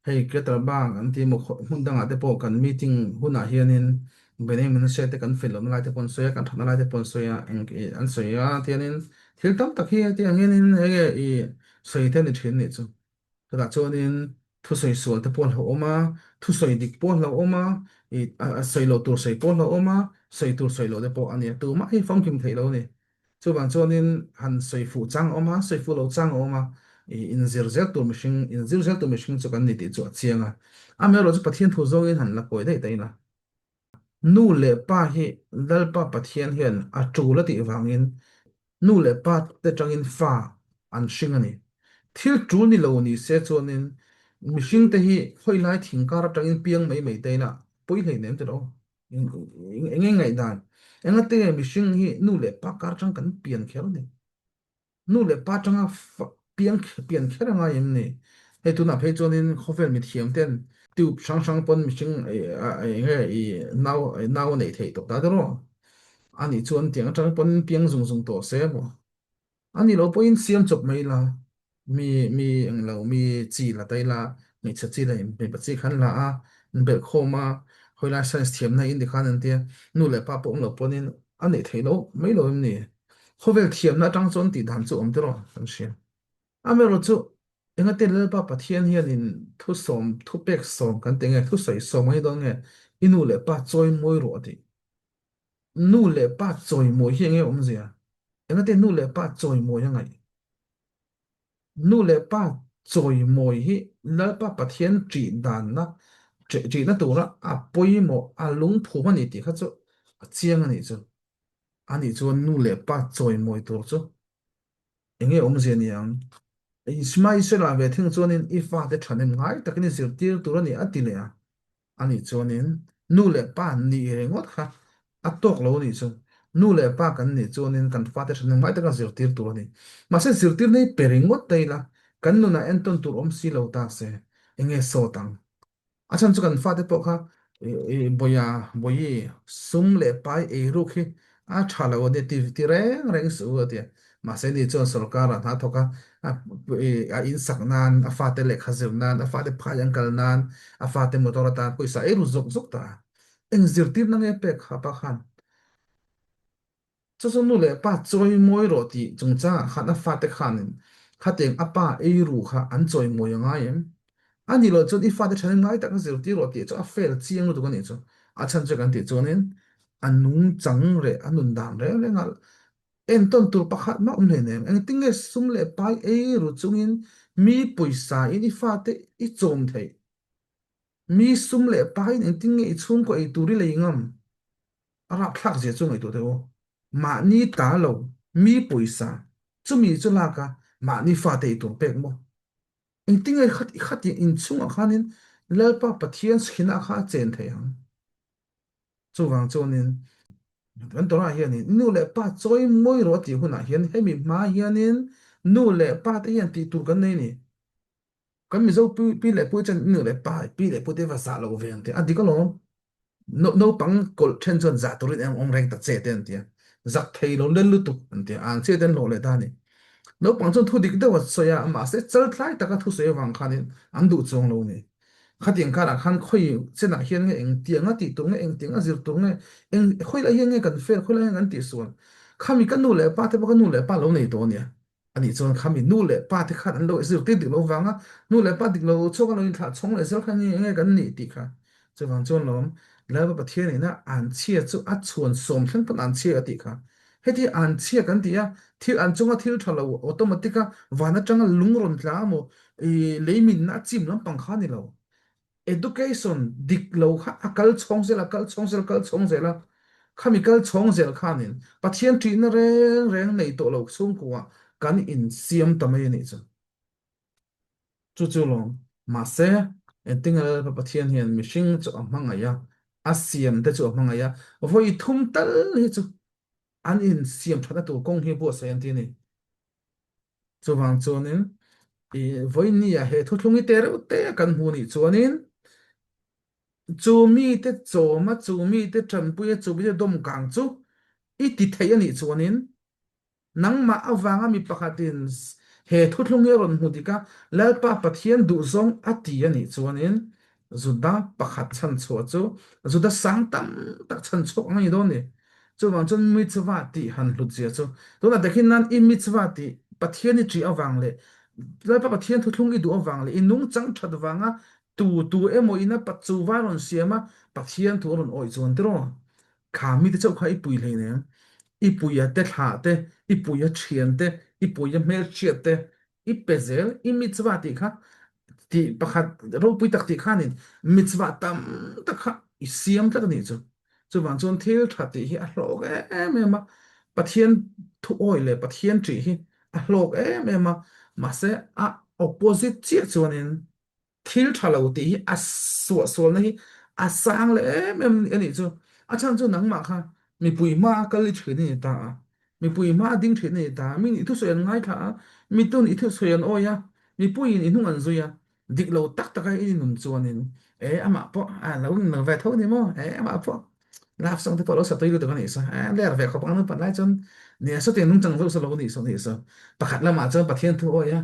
hei Greater Bank an ti emaw hmun dangah te pawh kan meeting hunah hianin Benei Menashe te kan fel lohna lai te pawh an sawi a, kan thatna lai te pawh an sawi a, eng an sawi a tianin thil tam tak hi hetiang hianin hei i sawi te ni thin nih chu. Chutah chuanin thusawi sual te pawh a hlauhawm a, thusawi dik pawh a hlauhawm a, i a sawi loh tur sawi pawh a hlauhawm a, sawi tur sawi loh te pawh a ni a, tumah hi famkim theih lo a ni. Chuvang chuanin han sawi fuh chang a awm a, sawi fuh loh chang a awm a, i inzir zel tur mihring, inzir zel tur mihring chu kan ni tih chu a chiang a. Amaherawhchu chu Pathian thu zawngin han la kawi daih daih ila. Nu leh pa hi Lalpa Pathian hian a tul a tih vangin nu leh pa te tangin fa an hring a ni. Thil tul ni lo ni se chuanin mihring te hi khawilai thing kar atangin piang mai mai te ila pawi hlei nem tilo. Eng nge ngaihdan? Engate nge mihring hi nu leh pa kar atang kan pian kher a ni? Nu leh pa atanga piang pian kher a ngai em ni? Hei tunah phei chuanin khawvel mithiam ten tube hrang hrang pawn mihring eng nge i nau nau a neih theih tawh ta deuh rawh. A nih chuan tiang atang pawn piang zung zung tawh se maw? A nih loh pawhin siam chawp mai la, mi mi eng lo mi chi la ta ila hmeichhe chi leh mipa chi khan la a, an belh khawm a, khawilai science thiamna in tikhan an tia nu leh pa pawh awm loh pawnin a neih theih loh mai lo em ni? Khawvel thiamna atang chuan tih dan chu awm tiraw kan hria. Amaherawh chu engate Lalpa Pathian hianin thu sawm, thu pek sawm kan ti nge, thu sawi sawm ang hi dawn nge, i nu leh pa chawi mawi rawh a tih. Nu leh pa chawi mawi hi enge awmzia? Engate nu leh pa chawi mawi a ngaih? Nu leh pa chawi mawi hi Lalpa Pathian ṭih danna, ṭihna tura a pawimawh, a lungphum a ni tih kha chu a chiang a nih chu. A nih chuan nu leh pa chawimawi tur chu eng nge awmzia ni ang? Ismaisela ve thing chuanin i fate thahnem ngai takin i zirtir tur a ni a ti leh a. A nih chuanin nu leh pa nih ringawt kha a tawk lo a nih chu. Nu leh pa kan nih chuanin kan fate thahnem ngai taka zirtir tur a ni. Mahse zirtirna hi pe ringawt ta ila kan nunah entawn tur awm si lo ta se eng nge sawt ang? A chhan chu kan fate pawh kha Bawia, Bawi, sum leh pai ei ruk hi a tha lo a nia ti ti reng reng suh u a ti a. Mahse ni chuan sorkar ah hna thawk a, a in sak nan, a fate lehkha zir nan, a fate phai an kal nan, a fate motor atan pawisa ei ru zawk zawk ta a. Eng zirtirna nge pek kha pa khan? Chu chu nu leh pa chawimawi rawh tih chungchangah khan a fate khanin khatiang a pa ei ru kha an chawimawi a ngai em? A nih loh chuan i fate ṭhahnem ngai taka zirtir rawh tih chu a fail chiang lutuk a nih chu. A chhan chu kan tih chuanin a nungchang leh a nun dan reng rengah entawn tur pakhat mah awm hleinem. Engtin nge sum leh pai ei ru chungin mi pawisa in i fate i chawm theih? Mi sum leh paiin engtin nge i chhungkaw ei tur i lei ngam? A rapthlak zia chu ngaihtuah teh u. Mahni ta lo, mi pawisa, chumi chu lak a, mahni fate ei tur pek maw? Engtin nge khatiang inchhungah khanin Lalpa Pathian chhinah kha a chen thei ang? Chuvang chuanin kan Torah hianin nu leh pa chawi mawi rawh a tih hunah hian hemi hma hianin nu leh pa te hian tih tur kan nei a ni. Kan Mizo pi pi leh pu chuan nu leh pa pi leh pu te va zah lo ve an ti a dik alawm. No naupang kawlh then chuan zah turin em awm reng ta che te an ti a. Zak thei lo lel lutuk an ti a, an che te an hlawh leh ta a ni. Naupang chuan thu dik deuh a sawi a, mahse chaltlai taka thu sawi avang khanin an duh chuang lo a ni. Khatiang karah khan khawi chenah hian nge engtiang a tih tur nge, engtiang a zir tur nge, eng khawi lai hian nge kan fail, khawi lai hian kan tihsual. Khami ka nu leh pa te pawh ka nu leh pa lo nei tawh a nia. Anih chuan khami nu leh pa te khan an lo zirtir dik lo vanga nu leh pa dik lo chhuak an lo inthlah chhawng leh zel kha nge nge kan nih tih kha. Chuvang chuan lawm Lalpa Pathian ina an chhia chu a chhuan sawm thleng pawn an chhia a tih kha. Heti an chhia kan ti a, thil an chunga thil tha lo automatic a van atanga lung rawn tla emaw i lei minna a chim lampang kha a ni lo. Education dik lo kha a kal chhawng zel a, kal chhawng zel, kal chhawng zel a, khami kal chhawng zel khanin Pathian ṭihna reng reng nei tawh lo chhungkuah kan insiam ta mai a nih chu. Chu chu lawm. Mahse, engtin Lalpa Pathian hian mihring chu a hmangaih a, a siam te chu a hmangaih a, vawi thum tal hi chu an insiam thatna tur kawng hi buatsaih an ti a ni. Chuvang chuanin i vawinia he thuthlung i te reuh te a kan hmuh nih chuanin chu mite chawma, chu mite tanpuia, chu mite dawmkang chu i ti thei a nih chuanin nangmah avanga mi pakhatin he thuthlung hi a rawn hmu dik a, Lalpa Pathian duhzawng a ti a nih chuanin Juda pakhat chhanchhuah chu Juda sang tam tak chhanchhuak ang a ni dawn ni. Chuvang chuan mitzvah tih han hlut zia chu tunah te khin nan i mitzvah tih Pathian i ṭih avang leh Lalpa Pathian thuthlung i duh avang leh i nungchang ṭhat vanga tu tu emaw ina chu va rawn siam a Pathian thu a rawn awih chuan tiraw kha mite chauh kha i pui hleinem i puia te thlah te i puia ṭhian te i puia hmelhriat te i pe zel i mitzvah tih kha tih pakhat ropui tak tih khanin mitzvah tam tak kha i siam tlat a nih chu. Chuvang chuan thil tha tih hi a hlawk em em a, Pathian thu awih leh Pathian ṭih hi a hlawk em em a, mahse a opposite chiah chuanin Thil tha lo tih hi a suahsualna hi a sang leh em em a nih chu. A chhan chu nangmah kha mipui hma a kal i thin a ni ta a, mipui hma a ding thin a ni ta a, mi nih thusawi an ngaithla a, mitun i thusawi an awi a, mipuiin i hnung an zui a, dik lo tak taka i nun chuanin e amah pawh a lo nung ve tho a ni maw, e amah pawh love song te pawh lo sa tui lutuk a nih saw, e ler ve khawp ang naupang lai chuan nia sawtiang nungchang zauh saw lo nih saw nih saw. Pakhat lamah chuan Pathian thu awi a,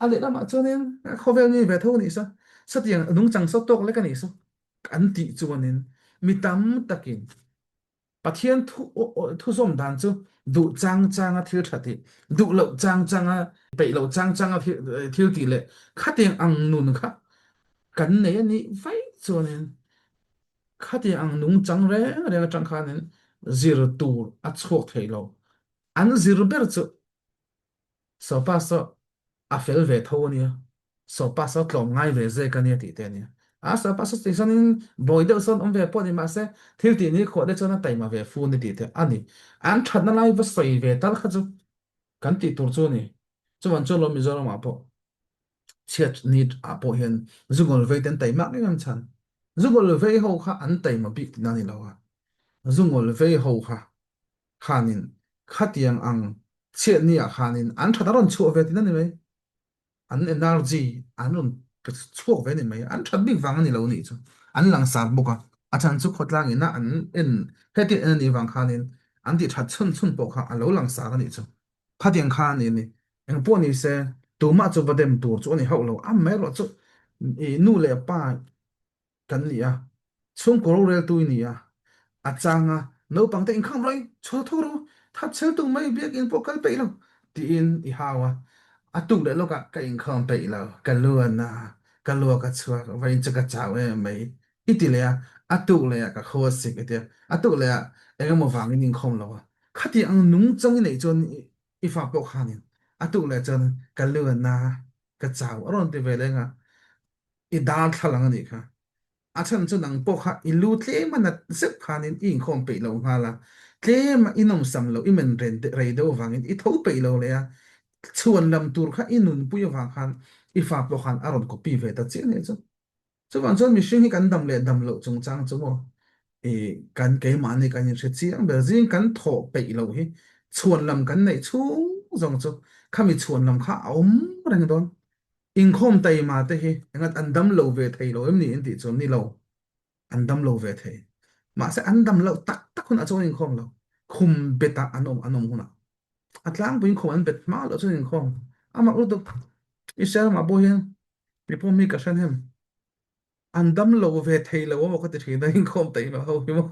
A lehlamah chuanin khawvel mi ve tho a nih saw, satiang nungchang saw tawk lek a nih saw an tih chuanin mi tam takin Pathian thu thuzawm dan chu duh chang changa thil tha tih, duh loh chang changa peih loh chang changa thil tih leh khatiang ang nun kha kan nei a nih vaih chuanin khatiang ang nungchang reng reng atang khanin zir tur a chhuak thei lo. An zir ber chu Sopa saw a fel ve tho a nia, sopa saw tlawm ngai ve zek a nia tih te a nia. A sopa saw tih sawn bawi deuh sawn awm ve pawh ni mahse thil tih ni khuah te chuan a taima ve fu ni tih te a ni. An thatna lai va sawi ve tal kha chu kan tih tur chu a ni. Chuvan chuan lo Mizoram ah pawh chhiat ni ah pawh hian zungawl vei te an taimak em em chhan. Zungawl vei ho kha an taima bik tihna a ni lo a, zungawl vei ho kha khanin khatiang ang chhiatni ah khanin an that a rawn chhuah ve tihna ni mai, an energy an rawn pe chhuak ve ni mai, an that bik vang a ni lo nih chu, an langsar bawk a, a chhan chu khawtlang ina an en hetiang en a nih vang khanin an tih that chhun chhun pawh kha a lo langsar a nih chu, khatiang kha a ni a ni, engpawh ni se tumah chu va dem tur chu a ni hauh lo, amaherawh chu i nu leh pa kan ni a, chhungkaw roreltu i ni a, a chang a, naupang te inkhang rawih chhuah tho rawh, that chel tung mai biakinn pawh kal peih lo tiin i hau a, a tuk leh lawkah ka inkhawm peih lo, ka lu a na, ka luak a chhuak, vawiin chu ka chau em mai i ti leh a, a tuk leh ah ka khaw a sik i ti a, a tuk leh ah engemaw vangin inkhawm lo a, khatiang ang nungchang i neih chuan i fa pawh khanin a tuk leh chuan ka lu a na, ka chau a rawn ti ve leng a, I darthlalang a nih kha. A chhan chu nang pawh kha i lu tlem a nat zeuh khanin i inkhawm peih lo nghal a, tlem a i nawmsam loh i men rei deuh avangin i tho peih lo leh a, chhuan lam tur kha i nunpui avang khan i fa pawh khan a rawn copy ve ta chiah nih chu. Chuvang chuan mihring hi kan dam leh dam loh chungchang chu maw i kan keimahni kan inhre chiang ber zing kan thawh peih loh hi chhuan lam kan neih chhung zawng chu khami chhuan lam kha a awm reng dawn. Inkhawm taima te hi engat an dam lo ve thei lo em ni in tih chuan ni lo, an dam lo ve thei. Mahse an dam loh tak tak hunah chuan inkhawm lo, khum betah an awm an awm hunah. A tlangpuiin khum an bet hma loh chuan inkhawm. A mak lutuk. Israel ramah pawh hian mipum hi ka hre hnem. An dam lo ve thei lo amaw ka ti thin a, inkhawm taima ho hi maw.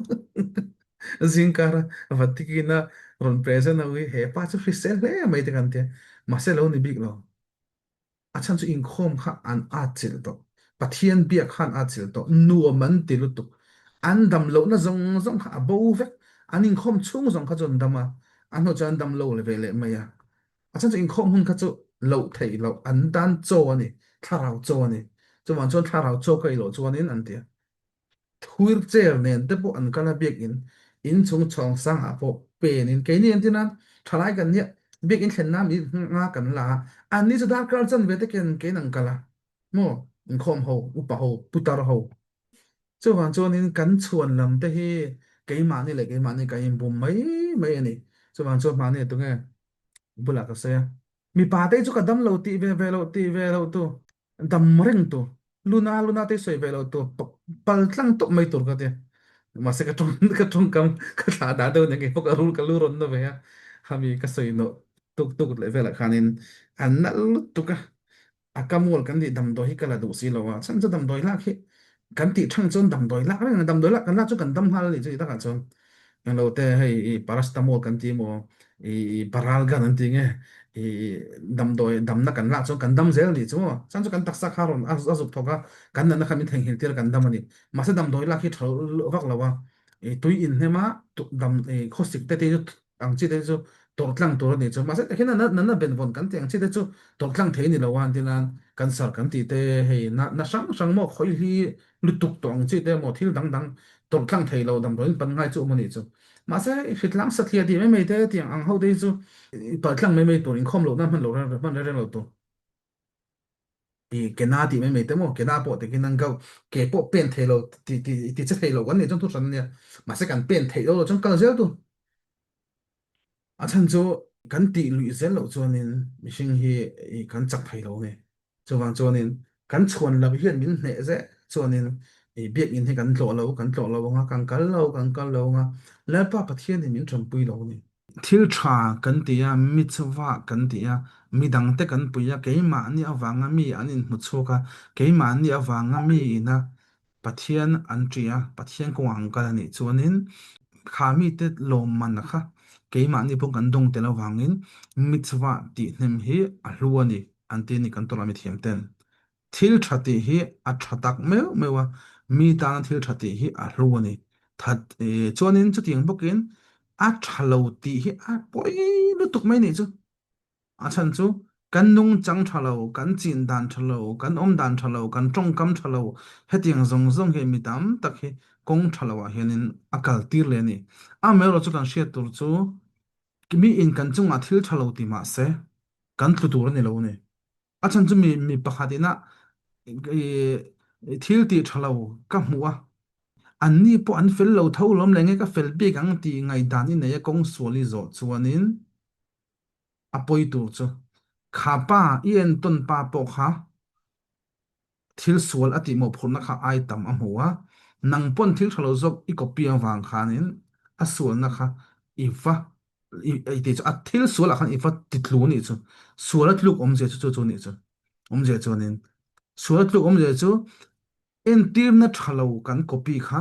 Zingkara Vatikina rawn present ho hi he pa chu hrisel hle mai te kan tia. Mahse lo ni bik lo. A chhan chu inkhawm kha an atchilh tawh. Pathian biak kha an atchilh tawh. Nuam an ti lutuk. An dam lohna zawng zawng kha a bo vek. An inkhawm chhung zawng kha chu an dam a, a hnu chuan an dam lo ve leh mai a. A chhan chu inkhawm hun kha chu loh theih loh an dan chaw a ni, thlarau chaw a ni. Chuvang chuan thlarau chaw ka ei loh chuanin an ti a. Wheelchair nen te pawh an kal a biakinn inchung chhawng sangah pawh penin keini an ti nan thalai kan nia biakinn thlen nan mi nga kan la a, anni chu darkar chanve te ken kein an kal a maw inkhawm ho upa ho putar ho chuvang chuanin kan chhuan lam te hi keimahni leh keimahni kan inbum mai mai a ni chuvang chuan mahni tunge bulah ka sawi a mipa te chu ka dam lo tih ve ve loh tih ve loh tu dam reng tu luna luna te sawi ve lo tu pal tlang tawp mai tur ka tia mahse ka tawng ka tawngkam ka thlah dah deuh nia keipawh ka rul ka lu rawn na ve a khami ka sawi nawh tuk tuk leh velah khanin an nalh lutuk a a ka mual kan tih damdawi hi ka la duh si lo a chhan chu damdawi lak hi kan tih thang chuan damdawi lak reng a damdawi lak kan lak chu kan dam nghal a nih chu ti takah chuan Englo te hei i paracetamol kan ti emaw i paralgan an ti nge i damdawi damna kan lak chuan kan dam zel a nih chu maw chuan chu kan taksa kha rawn a zuk thawk a kan natna kha min theihnghilh tir a kan dam a ni mahse damdawi lak hi tha vak lo a i tui inhnem a dam i khawsik te te chu ang chi te chu tawrh tlang tur a nih chu mahse tikhian a natna benvawn kan tih ang chi te chu tawrh tlang thei a ni lo a entir nan cancer kan tih te hei natna hrang hrang maw khawih hi lutuk tawh ang chi te maw thil dang dang tawrh tlang thei lo damdawiin pan ngai chu awm a nih chu mahse hritlang satliah tih mai mai te tiang ang ho te hi chu palh tlang mai mai tur inkhawm loh nan hman lo reng hman reng reng lo tur. I ke na tih mai mai te maw ke na pawh takin an kau ke pawh pen thei lo ti ti ti che thei lo kan nih chuan thu hran a nia mahse kan pen theih lo lo chuan kal zel tu a chhan chu kan tih luih zel loh chuanin mihring hi i kan chak thei lo a ni chuvang chuanin kan chhuan lo hian min hneh zeh chuanin i biakinn hi kan tlawh lo kan tlawh lo anga kan kal lo kan kal lo anga Lalpa Pathianin min tanpui lo a ni. Thil tha kan ti a, mitzvah kan ti a, midangte kan pui a, keimahni avanga mi an inhmu chhuak a, keimahni avanga mi ina Pathian an ṭih a, Pathian kawngah an kal a nih chuanin kha mite lawmman kha keimahni pawh kan dawng tel avangin mitzvah tih hnem hi a hlu a ni an ti a ni kan tawrh a mithiam ten. Thil tha tih hi a tha tak meuh meuh a, mi tana thil tha tih hi a hlu a ni. That chuanin chutiang bawkin a tha lo tih hi a pawi lutuk mai nih chu. A chhan chu kan nungchang tha lo, kan chin dan tha lo, kan awm dan tha lo, kan tawngkam tha lo hetiang zawng zawng hi mi tam tak hi kawng tha lo ah hianin a kal tir leh a ni. Amaherawhchu chu kan hriat tur chu mi in kan chungah thil tha lo ti mah se kan tlu tur a ni lo a ni. A chhan chu mi mi pakhat ina i thil tih tha lo ka hmuh a, anni pawh an fel lo tho lawm leh nge ka fel bik ang tih ngaihdan i nei a kawng sual i zawh chuanin a pawi tur chu kha pa i entawn pa pawh kha thil sual a tih mawhphurhna kha ai tam a hmu a, nang pawn thil tha lo zawk i copy avang khanin a sualna kha i va i ti chu a thil sual ah khan i va ti tlu nih chu sual a tluk awmzia chu chu chu nih chu awmzia chuanin sual a tluk awmzia chu entirna tha lo kan copy kha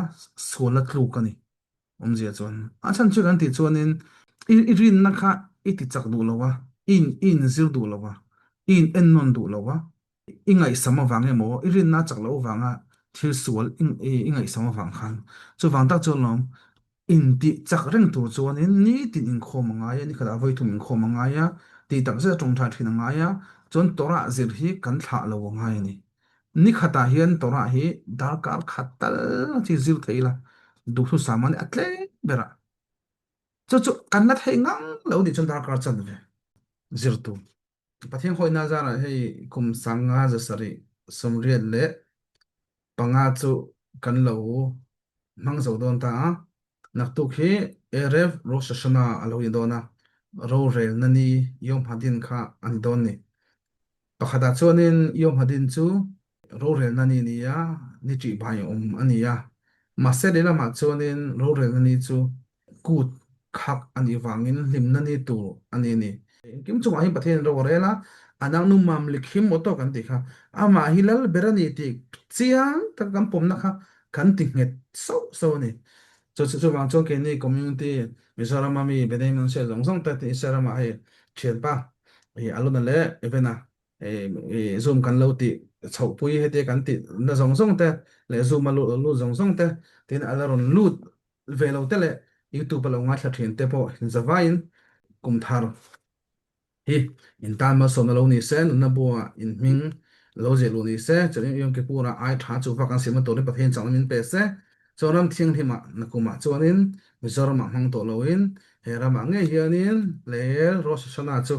sual a tluk a ni awmzia chuan a chhan chu kan tih chuanin i i rinna kha i ti chak duh lo a i in i inzir duh lo a i in ennawn duh lo a i ngaihsam avang emaw i rinna chak loh avanga thil sual i ngaihsam avang khan chuvang tak chuan lawm intih chak reng tur chuanin nitin inkhawm a ngai a, nikhatah vawi thum inkhawm a ngai a, tih tak zet a tawngtai thin a ngai a, chuan Torah zir hi kan thlah lo a ngai a ni. Nikhatah hian Torah hi darkar khat tal chi zir thei ila duhthusam a ni a tlem berah. Chu chu kan la thei ngang lo nih chuan darkar chanve zir tur. Pathian hawihna zarah hei kum sanga zasarih 80 leh panga chu kan lo hmang zo dawn ta a. Naktuk hi Erev Rosh Hashanah a lo ni dawn a, rorelna ni Yom Hadin kha a ni dawn ni. Pakhatah chuanin Yom Hadin chu rorelna ni ni a, ni ṭih bai awm a ni a. Mahse lehlamah chuanin rorelna ni chu kut khak a nih vangin hlimna ni tur a ni a ni. Engkim chungah hian Pathian ro a rel a, a nangnu mam likhim maw tawk an tih kha, amah hi lal ber a ni tih chiang taka kan pawmna kha kan ti nghet sauh sauh a ni. Chu chuvang chuan keini community Mizorama mi Bnei Menashe zawng zawng te Israel ramah hei thianpa i Aluna leh Evena i Zoom kan lo tih chhohpui hetia kan tih na zawng zawng te leh Zoom a lut zawng zawng te tin a la rawn lut ve lo te leh YouTube a lo ngaithla thin te pawh inzavaiin kum thar hi in tan malsawmna lo ni se nunna buah in hming. Lo zeh luh ni se, chuan Yom Kippur ah ai tha chu vak an siamna turin Pathian chakna min pe se, chuan ram thianghlimah nakumah chuanin Mizoramah hmang tawh loin he ramah ngei hianin Lel Rosh Hashanah chu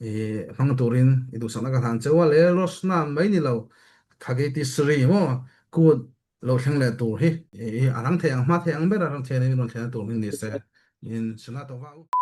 i hmang turin i duhsakna ka hlan cheu a, Lel Rosh Hashanah mai ni lo Khagei Tisri maw kut lo thleng leh tur hi i a rang thei ang hma thei ang ber a ram thianghlim i rawn thlenna tur hming ni se in Shana Tova u.